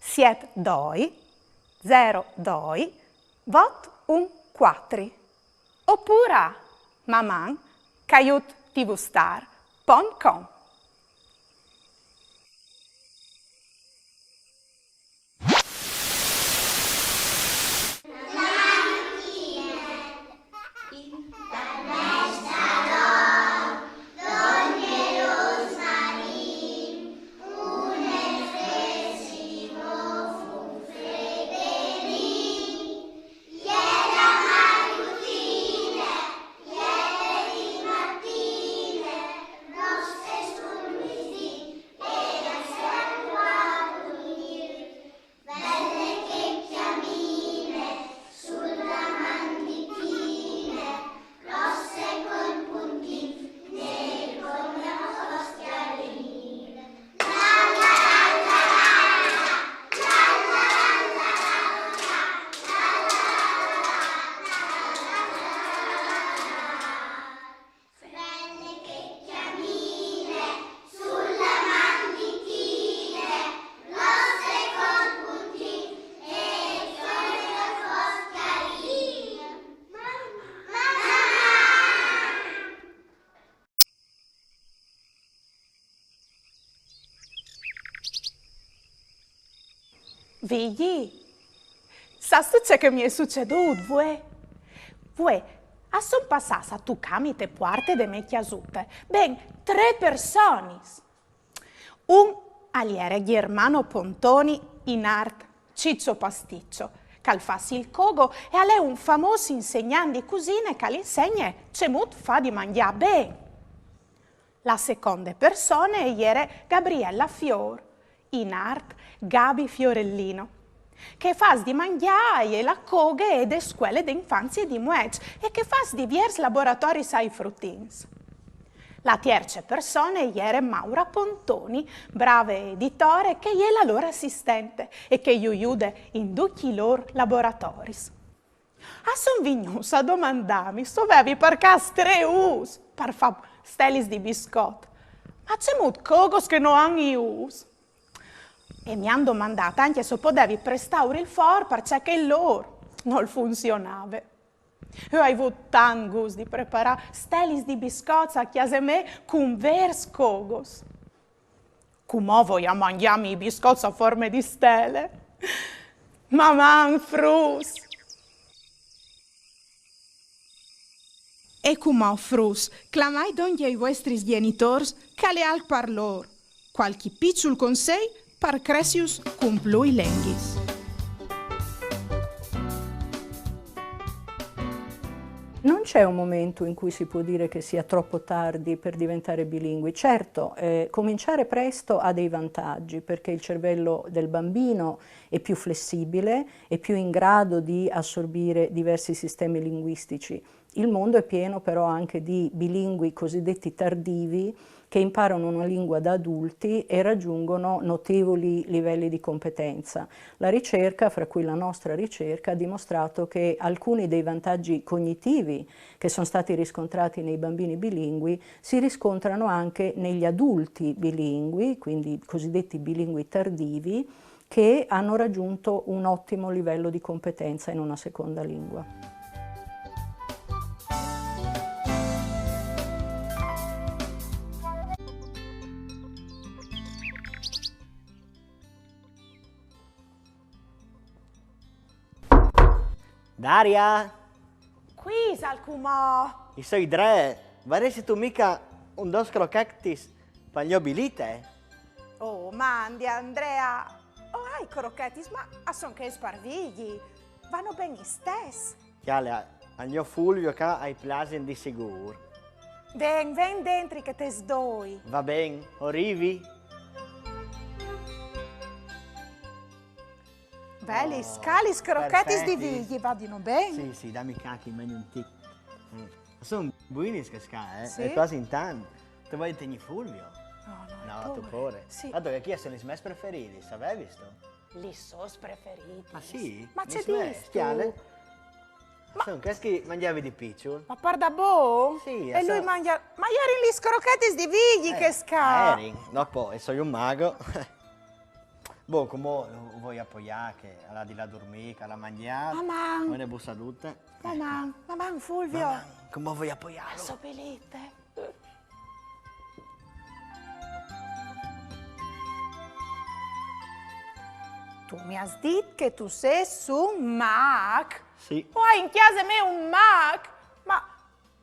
siet doi zero doi vot un cuatri opûr a maman caiut tvstar pont com. Vigji, sâstu ce che mi è sucedût, vuê? Vuê, a son passâts a tucâmi te puarte de mê cjasute ben trê personis. Un al jere Germano Pontoni, in art Ciccio Pasticcio, che al fâs il cogo e al è un famôs insegnant di cusine che al insegne cemût fâ di mangjâ ben. La seconde persone e jere Gabriella Fior, in art Gabi Fiorellino, che e fâs di mangjâ e la coghe de scuele de infanzie di Mueç e che e fâs diviers laboratoris ai frutins. La tierce persone e jere Maura Pontoni, brave editore, che e je la lôr assistente e che ju jude in ducj i lôr laboratoris. A son vignûts a domandâmi se o vevi par câs trê ûfs par fâ stelis di biscot. Ma cemût cogos che no àn i ûfs? E mi àn domandât ancje se o podevi prestâur il for, parcè che il lôr nol funzionave. Jo o ai vût tant gust di preparâ stelis di biscots a cjase mê cun vêrs cogos. Cumò o voi a mangjâmi i biscots a forme di stele. Maman, fruts! E cumò, fruts, clamait dongje i vuestris gjenitôrs, che al è alc par lôr. Cualchi piçul consei par cressiju cun plui lenghis. Non c'è un momento in cui si può dire che sia troppo tardi per diventare bilingui. Certo, eh, cominciare presto ha dei vantaggi, perché il cervello del bambino è più flessibile, è più in grado di assorbire diversi sistemi linguistici. Il mondo è pieno però anche di bilingui cosiddetti tardivi, che imparano una lingua da adulti e raggiungono notevoli livelli di competenza. La ricerca, fra cui la nostra ricerca, ha dimostrato che alcuni dei vantaggi cognitivi che sono stati riscontrati nei bambini bilingui si riscontrano anche negli adulti bilingui, quindi cosiddetti bilingui tardivi, che hanno raggiunto un ottimo livello di competenza in una seconda lingua. Daria! Cui isal cumò? I soi dree. Varessistu mica un dôs crochetis pal gno Bilite? Oh, mandi, Andrea. O ai crochetis, ma a son chês par Vigji. Vano ben istès. Cjale, al gno Fulvio ca ai plasin di sigûr. Ven, ven dentri che tes doi. Va ben, o rivi. Belis, oh, ca lis crochetis di Vigji, vadino ben? Sì, sì, dami ca che i magni un tic. Mm. Son buinis chês ca, eh? Sì? E cuasi intant. Te vuei tignî Fulvio? No, no, no, tu pôre. Sì. Dato che chi a son lis mês preferidis, savevistu? Lis sôs preferidis. Ah sì? Ma ce distu? Cjale. Ma son chês che i mangjavi di piçul. Ma pardabon? Sì. E lui mangia... Ma a jerin lis crochetis di Vigji chês ca. A jerin, dopo, e soi un mago. Bon, cumò lu voi apoiâ, che al à di lâ a durmî, che al à mangjât. Maman! Une bussadute. Maman, maman, Fulvio. Maman, cumò voi apoiâlu. Sopilite. Tu mi âs dit che tu sês un mac? Sì. O ai in cjase mê un mac? Ma,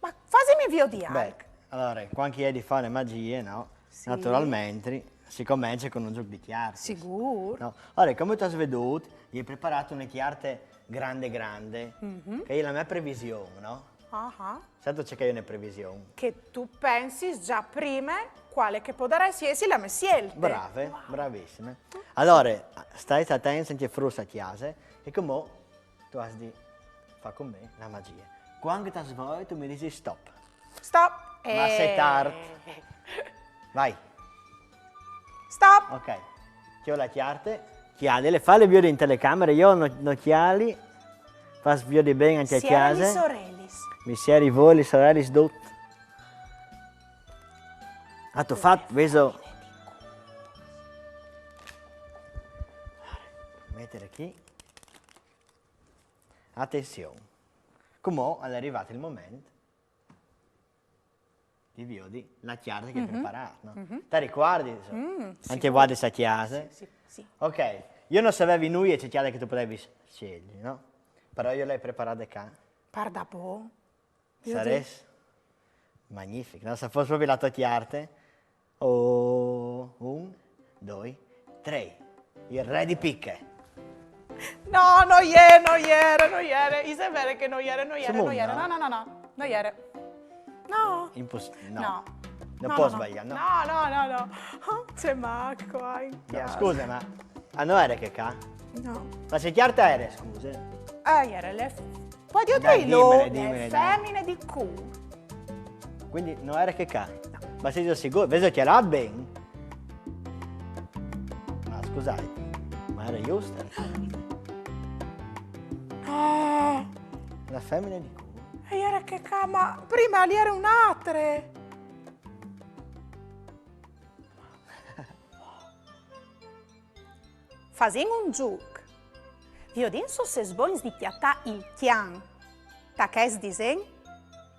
ma fasimi viodi alc. Beh, alore, cuant che i ai di fâ la magjie, no? Sì. Naturalmentri, si comence cun un zûc di cjartis. Sigûr. No? Alore, come tu âs viodût, i ai preparât une cjarte grande grande, che e je la mê prevision, no? Ah. Sâstu ce che e je une prevision? Che tu pensis za prime cuale che podarès jessi la mê sielte. Brave, bravissime. Alore, stait atents ancje fruts a cjase, e cumò tu âs di fâ cun me la magjie. Cuant che tu âs voie, tu mi disis stop. Stop. Ma se tart. Vai. Stop. Ok. Cjol la cjarte. Cjalile, fâle viodi in telecamere, jo no, no cjali. Fâs viodi ben ancje a cjase. Siere lis orelis. Mi sieri i voi, lis orelis, dut. Âstu fat, vêso? Metile chi. Atenzion. Cumò al è rivât il moment di viodi la cjarte che i ai preparât, no? Te ricuardis? Ancje vualtris a cjase? Sì, sì. Ok, Io no savevi nuie ce cjarte che tu podevis sielzi, no? Però jo le ai preparade ca. Pardabon? Sarès magnific, no? Se fos propit la tô cjarte. Oh, un, doi, trei. Il re di piche. No, no jere, no jere, no jere. Ise vere che no jere, no jere, no jere. No, no, no, no. No jere. No. Impossibile. No. No pos sbaliâ, no. No, no, no, no. Oh, ce maco, ai. No, scuse, ma a no jere che ca? No. Ma ce cjarte jere, scuse? Eh, jere le... Poi dio Dai, te dimele, le dimele, dai. Femine di cu. Quindi no jere che ca? Ma sêso sigûr? Vêso cjalât ben? Ma scusait, ma jere juste? Ah, La femine di cu. e jere che ca, ma prime al jere une altre. Fasìn un zûc. Viodìn se o sês bogns di cjatâ il cjan ta chest disen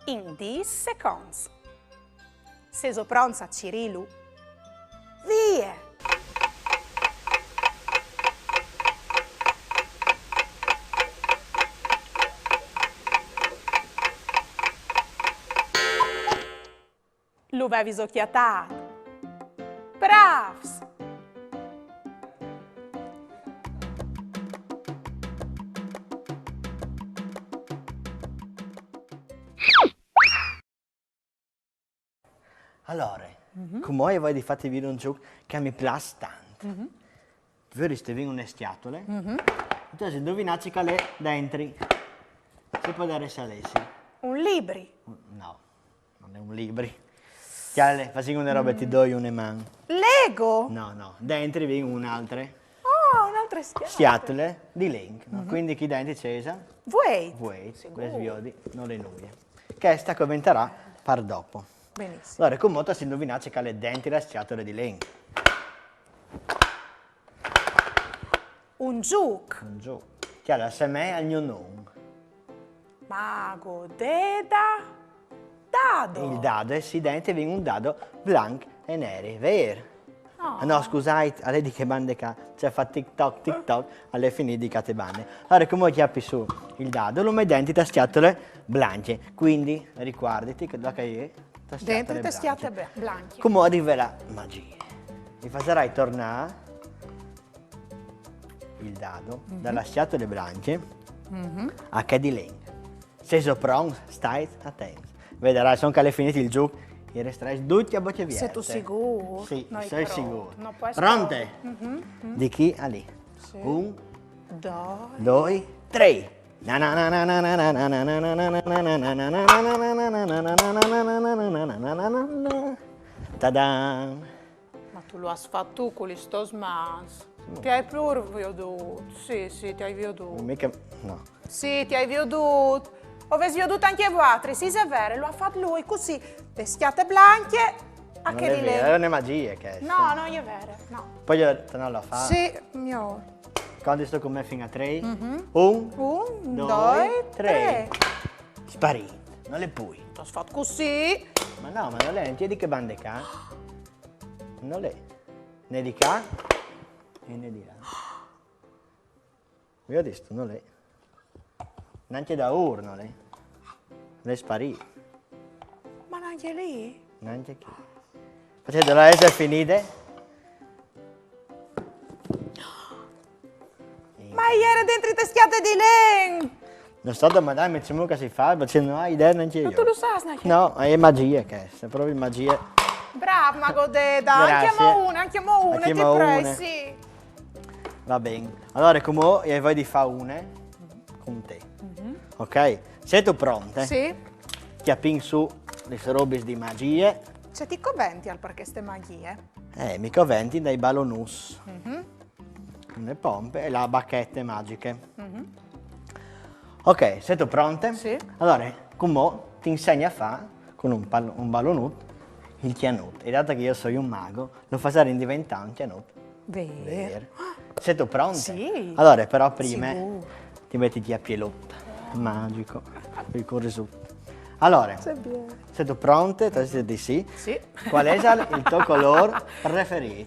in dîs seconts. Sêso pronts a cirîlu? Vie! Lu vêso cjatât? Brâfs! Alore, cumò jo o voi di fâti viodi un zûc che mi plâs tant. Viodis, te vin une scjatule, tu âs di induvinâ ce che al è dentri. Ce podarès jessi? Un libri. No, nol è un libri. Cjale, fasìn une robe, ti doi une man. Lego. No, no, dentri vin une altre. Oh, une altre scjatule. Scjatule di len, no? Quindi chi dentri ce ise? Vueit. Vueit, le sviodi, nol è nuie. Cheste e coventarà par dopo. Benissim. Alore, cumò tu âs di induvinâ ce che al è dentri la scjatule di len. Un zûc. Un zûc. Cjale, al somee al gno non. Mago, deda, dado. Il dado, eh sì, dentri vin un dado blanc e neri, vêr? Oh. Ah no, scusait, al è di chê bande ca, cioè fa tic toc, tic toc, al è finît di chê bande. Alore, cumò o cjapi sù il dado, lu met dentri ta scjatule blancje. Quindi, ricuarditi che là che e je ta scjatule Dentri te blancje. Scjatule blancje. Cumò al rive la magjie. Mi fasarai tornâ il dado da la scjatule blancje a chê di len. Se sêso pronts, stait atents. Viodarâs, a son che al è finît il zûc, o restarai ducj a bocje vierte. Sêstu sigûr? Sì, No, soi però, sigûr. No pues... Pronte? Di chi a li. Sì. Un, Dai. Doi, trei. Tadam! Ma tu lu âs fat tu cu lis tôs mans. Ti ai pûr viodût. Sì, sì, ti ai viodût. Mica, no. Sì, ti ai viodût. O vês viodût ancje vualtris, sì, al è vêr, lu à fat lui, cussì, te scjatule blancje, a Nol chê è di vêr, len. al è une magjie cheste. No, no je vêr, no. Po jo no lu fâs. Sì, miôr. Contistu cun me fin a trei? Mhm. Un, Un, doi, doi, trei. trei. Sparît. Nol è plui. Tu âs fat cussì. Ma no, ma nol è, nol è di chê bande ca. Nol è. Né di ca e né di là. Viodistu, nol è. Nancje daûr nol è. Al è sparît. Ma nancje li? Nancje chi. Parcè che al à da jessi finît? Ma al jere dentri te scjatule di len! No sto domandâmi cemût che si fâs, parcè che no ai idee nancje jo. No tu lu sâs nancje? No, e je magjie cheste, propit magjie. Brâf, mago deda, ancjemò une, ancjemò une, ti prei, sì. Va ben. Alore, cumò o ai voie di fâ une cun te. Ok? Sêstu pronte? Sì. Cjapìn sù lis robis di magjie. Ce ti covential par cheste magjie? Eh, mi coventìn dai balonuts. Une pompe e la bachete magjiche. Ok, sêstu pronte? Sì. Alore, cumò ti insegni a fâ cun un, pal- un balonut il cjanut. E dato che jo o soi un mago, lu fasarìn deventâ un cjanut. Vêr. Sêstu pronte? Sì. Alore, però prime Sigûr. ti meti il cjapelut magjic, il curisut. Alore, Ce biel. sêstu pronte? Tu âs di dî sì. Sì. Cuâl isal il to colôr preferît?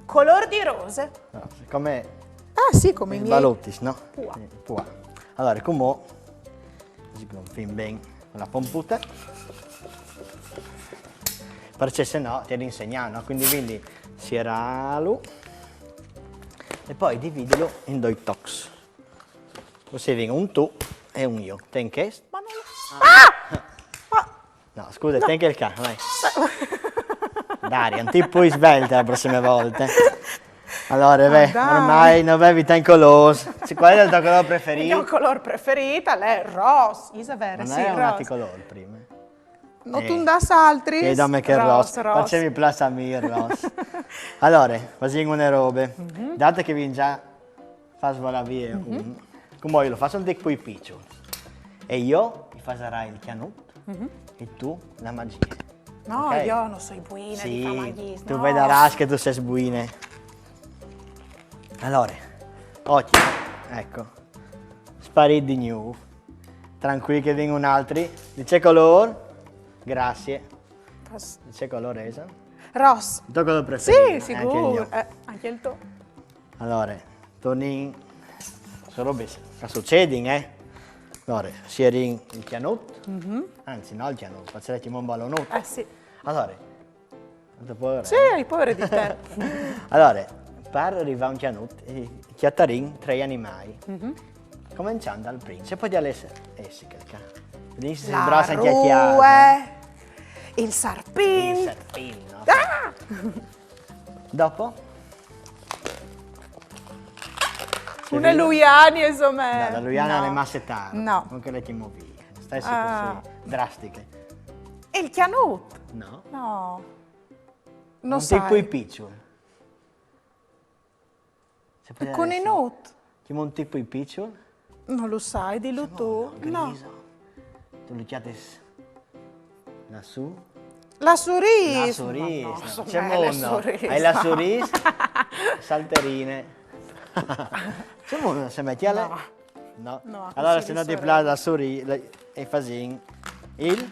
Colôr di rose. No, sicome Ah, sì, come i I miei. Balutis, no? Pua. Eh, pua. Alore, cumò, cusì che no fin ben con la pompute, parcè se no ti insegna, no? Quindi, quindi sieralo e po dividilu in doi tocs. Cusì vin un tu e un jo. Ten chest. Ma non... Ah! Ma... No, scusa, ten chel ca, vai. Daria, un tic plui svelte la prosime volte. Alore, beh, dai. ormai no vevi tancj colôrs. Sì, qual è il to colôr Il preferit? mio color preferito è ross, is vero, Non sì, è un altro ross. Colôr prime. No Eh, tu 'nd âs altris? Che dame che ross. Ross, ross. Parcè mi plâs a mi il ross. Alore, fasìn une robe. Mhm. Date che vin za fat svolâ vie un. Cumò jo lu fâs un tic plui piçul. E jo ti fasarai il cjanut Mhm. e tu la magjie. No, Ok? jo no soi buine di fâ Sì, magiis, tu no. vedarâs che tu sês buine. Alore, ocjo, eco. Sparît di gnûf. Tranquîl che vin un altri. Di ce colôr? Grazie. Pas- Di ce colôr ese? Ross. Il to colôr preferit? Sì, Eh, anche il sicur. mio. Eh, anche il to. Alore, tornìn su robis che a sucedin, eh? Alore, sierìn il cjanut. Mhm. Anzi, no il cjanut, parcè che al è un balonut. Eh sì. Alore, no te puoi... Sì, il povero di te. Alore, par rivâ a un cjanut, eh, cjatarìn trei animâi. Mhm. Començant dal prin. Se pol jessi, eh sì, chel ca. Vedìn se si La sbrasa anche a cjase. rue, il sarpin. Il sarpin, no? Ah! Dopo? Une luiane, insome. No, la luiane No. al è masse tart. No. Con chê che ti movi. Stesse Ah. cusì drastiche. E il cjanut? No. No. No Un tic plui sai. piçul. Se pol jessi. Cuninut? Cjamìn un tic plui piçul. No lu sai, dilu tu. No, Grisa. Tu lu cjatis là sù. La surîs. La surîs, Ma no, no. insome, Ce la mondo? surîs. Hai la surîs? Salterine. Ce mondo se mette alle... No. No. No, Alora, così se di no ti sorelle. plâs la surîs, la- e fasìn il...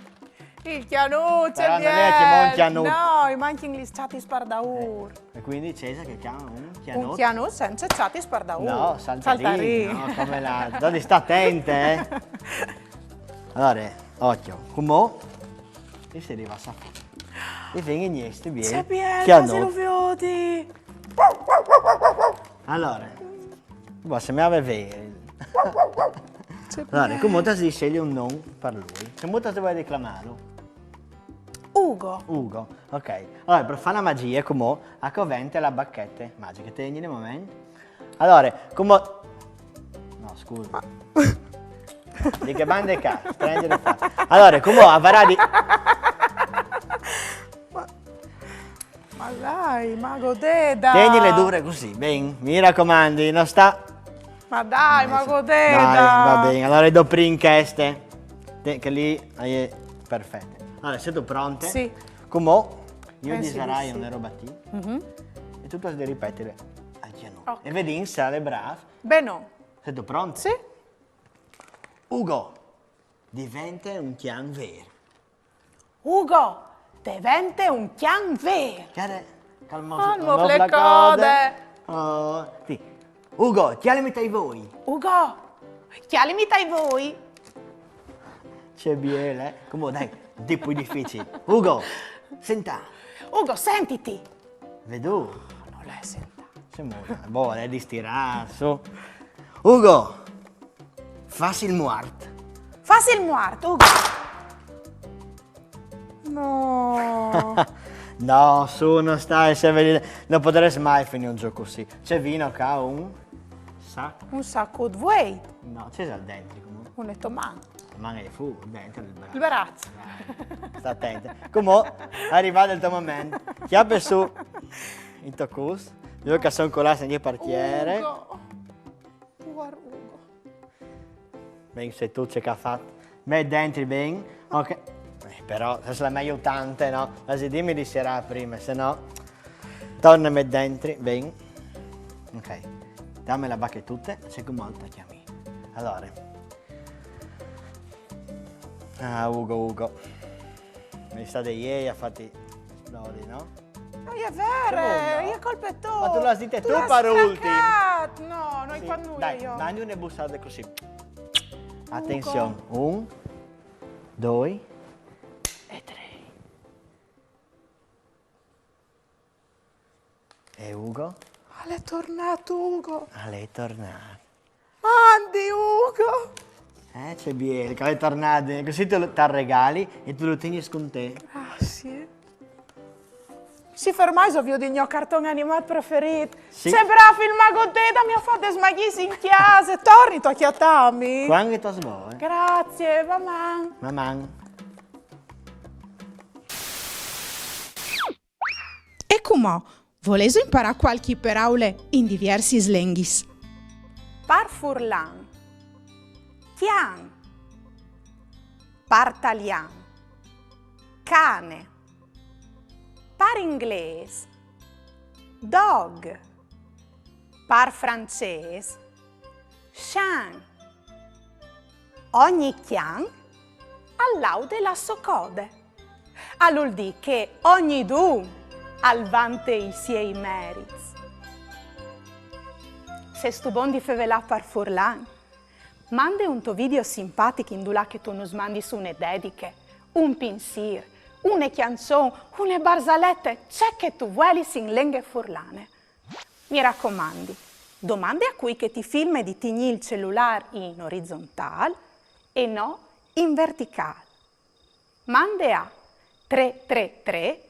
Il cjanut, Però ce no al è cjamât un biel. cjanut. No, i mancjin lis çatis par daûr. E quindi Cesa che cjama un Un cjanut? Cjanut sensa çatis par daûr. No, saltarî. Saltarî. No, come la... Dovì stâ atente, eh. Alora, ocjo, cumò... E se riva a sapâ. E vegni gnesti, bien. Ce biel, Cjanut. Quasi lu viodi. Alora, boh, se mi ave veri. Ce Alora, biel. cumò tu âs di sielzi un non par lui. Cumò tu âs di clamâlu. Ugo. Ugo, ok. Alora, par fâ la magjie, cumò, a covente la bachete magjiche. Tegni un moment. Alora, cumò... No, scusa. Di che bande ca? Strangere fa. Alora, cumò, a varà di... Ma dai, ma godeda. Tegnile dure cusì, ben. Mi racomandi, no sta... Ma dai, ma godeda. Dai, va ben. Alora, do prin cheste. Te- Che lì e je perfete. Alora, sêstu pronte? Sì. Cumò, jo Pensi di disarai sì. Une robe a ti. Mhm. E tu tu âs di ripetile al cjanut. Ok. E vedìn se al è brâf. Ben no. Sêstu pronte? Sì. Ugo, devente un cjan vêr. Ugo, devente un cjan vêr. Cjale, cjale il mo... Ah, il il mo mo flecode. Oh, sì. Ugo, cjalimi tai voi. Ugo, cjalimi tai voi. Ce biel, eh? Cumò, dai, un tic plui dificil. Ugo, sentâ. Ugo, sentiti. Vedût? No l'è sentâ. Ce mondo? Boh, al è distirât, su. Ugo, fâs il muart. Fâs il muart, Ugo. No. No, su, no sta, se vedi, no podarès mai finî un zûc cussì. Ce vino ca, un sac? Un sacut vueit. No, ce isal dentri cumò? Une toman. Ma che fu dentri il braç. Il braç. Dai, sta atente. Cumò, al è rivât il to moment. Cjape sù il to cûs. Jo che a son colât ancje par tiere. Ugo. Puar Ugo. Ben, sâstu ce che al à fat. Met dentri ben. Ok. Eh, però, se la me aiutante, no? Âs di dîmi di sierâ prime, se no... Torne a met dentri, ben. Ok. Dame la bachetute, se cumò tu cjami. Alora. Ah, Ugo, Ugo. Mi sa de jê a fâti esplodi, no? E je vere, e je colpe toie. Ma tu le âs dite tu par ultin. No, no ai fat nuie jo. Dai, mandi une bussade cussì. Atenzion, un, doi e trê. E Ugo? Al è tornât Ugo. Al è tornât. Mandi, Ugo! Eh, ce biel che al è tornât, cussì tu lu, tal regali e tu lu tegnis cun te. Ah, sì. Sì, fermai, o viôt il gno carton animât preferît. Sì. Ce brâf il mago Deda, mi à fat des magiis in cjase. Tornito a cjatâmi? Cuant che tu vûs. Grazie, maman. Maman. E cumò, volêso imparâ cualchi peraule in diviersis lenghis? Par furlan, cjan. Par talian, cane. Par inglês, dog. Par francês, chien. Ogni cjan al laude la sô code. Al vûl dî che ognidun al vante i siei merits. Sêstu bon di fevelâ par furlan? Mande un to video simpatic indulà che tu nus mandis une dediche, un pinsîr, une cjançon, une barzalete, ce che tu vuelis in lenghe furlane. Mi racomandi, domande a cui che ti filme di tignî il celulâr in orizontâl e no in verticâl. Mande a trê trê trê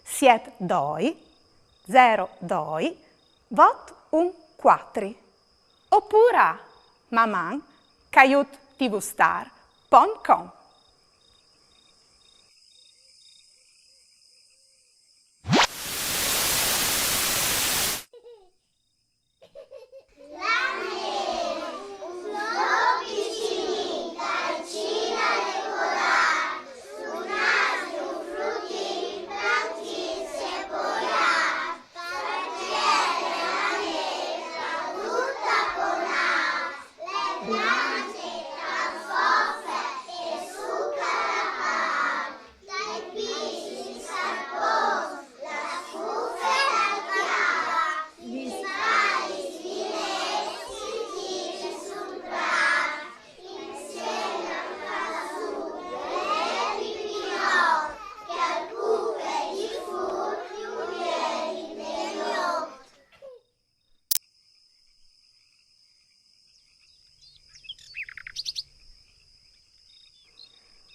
siet doi zero doi vot un cuatri opûr a maman caiut tvstar pont com.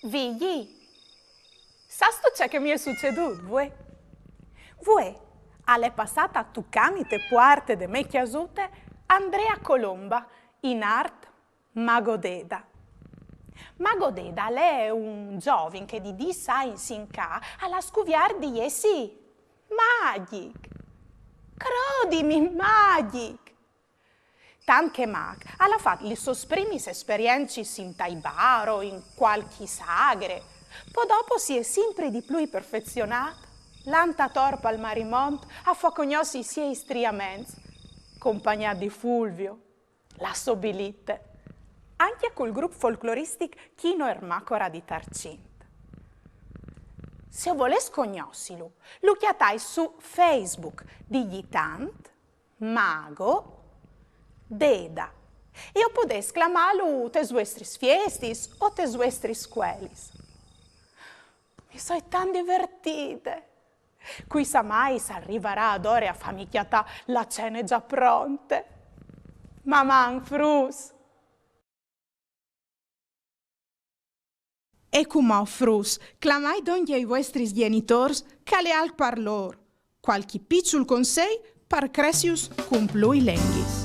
Vigji, sâstu ce che mi è sucedût vuê? Vuê al è passât a tucâmi te puarte de mê cjasute Andrea Colomba, in art Mago Deda. Mago Deda al è un zovin che di dîs agns in ca al à scuviert di jessi magjic. Crodimi, magjic! Tant che mag, al à fat lis sôs primis esperiencis intai bar o in cualchi sagre. Po dopo si è simpri di plui perfezionât, lant ator pal marimont a fâ cognossi i siei striaments, compagnât di Fulvio, la sô bilite, ancje cul grup folcloristic Chino Ermacora di Tarcint. Se o volês cognossilu, lu cjatais su Facebook digjitant Mago Deda e o podês clamâlu tes vuestris fiestis o tes vuestris scuelis. Mi soi tant divertide! Cui sa mai se al rivarà adore a fâmi cjatâ la cene za pronte. Maman, fruts! E cumò, fruts, clamait dongje i vuestris gjenitôrs, che al è alc par lôr. Cualchi piçul consei par cressius cun plui lenghis.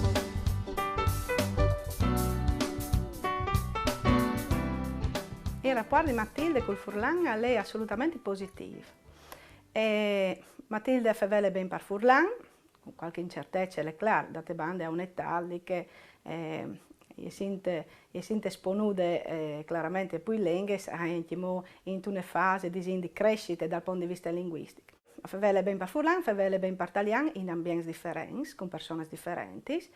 Il rapuart di Matilde cul furlan al è assolutamente positîf. E Matilde e fevele ben par furlan, cun cualchi incertece, al è clâr, date bande a une etât li che, eh, e sint, e sint esponude, eh, claramente a plui lenghis, ancjemò intune fase, disìn, di cressite dal pont di viste linguistic. E fevele ben par furlan, e fevele ben par talian in ambients diferents, cun personis diferentis.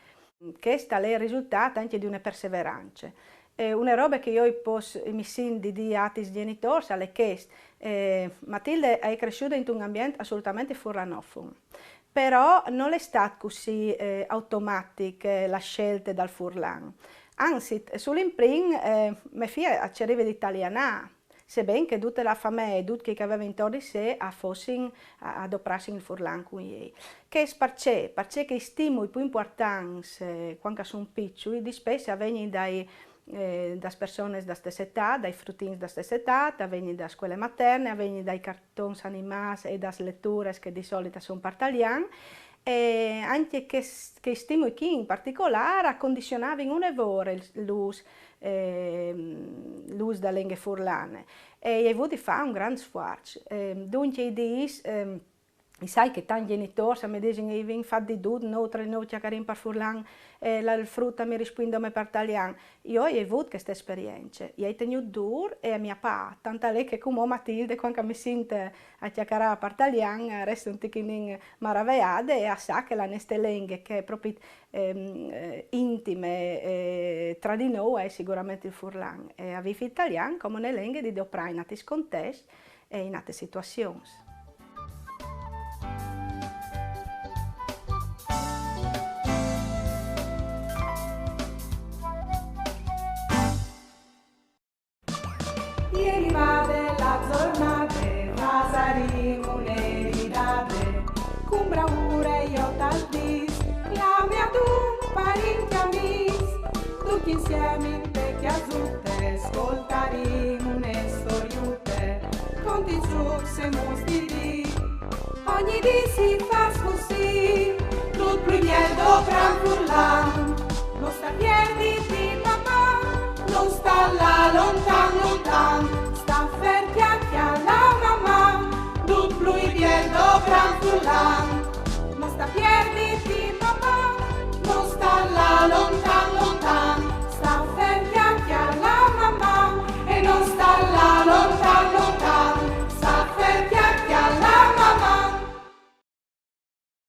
Chest al è il risultât ancje di une perseverance. Eh, une robe che jo i pos, mi sint di dî a atis gjenitôrs al è chest. Eh, Matilde e je cressude intun ambient assolutamente furlanofon. Però nol è stât cussì, eh, automatic, eh, la sielte dal furlan. Anzit, sul imprin, eh, mê fie e cerive di talianâ, seben che dute la famee e dut chei che e veve intor di se a fossin, a, a doprassin il furlan cun jê. Chest parcè? Parcè che i stimui plui impuartants, eh, cuant che a son piçui, dispès a vegnin dai, eh, das persones da stesse etât, dai frutins da stesse etât, a vegnin da scuele materne, a vegnin dai cartons animâts e das letures che di solit a son par talian, e ancje chei, chei stimui chi in particolâr a condizionavin une vore l'ûs, eh, l'ûs da lenghe furlane. E i ai vût di fâ un grant sfuarç. Eh, duncje i dîs, ehm, i sai che tancj gjenitôrs a mi disin: «I vin fat di dut, nô tra di nô cjacarìn par furlan, e la, il frut a mi rispuint dome par talian.» Jo i ai vût cheste esperience, i ai tignût dûr e a mi à pât, tant al è che cumò Matilde, cuant che a mi sint a cjacarâ par talian, a reste un tichinin maraveade e a sa che la neste lenghe, che e je propit, ehm, eh, intime, eh, tra di nô, e je siguramente il furlan. E a vîf il talian come une lenghe di doprâ in atis contescj e in atis situazions. E rivade la zornade, fasarìn une ridade, cun braure jo tal dîs, clamìn adun parint e amîs, ducj insiemi inte cjasute, scoltarìn une storiute, cont i zûcs e mus di dì. Ogni dì si fâs cussì, dut plui biel doprâ in furlan. No sta pierdi di mamà, no sta lâ lontan, lontan. Sta fer, cjale la mamà, dut plui biel doprâ in furlan.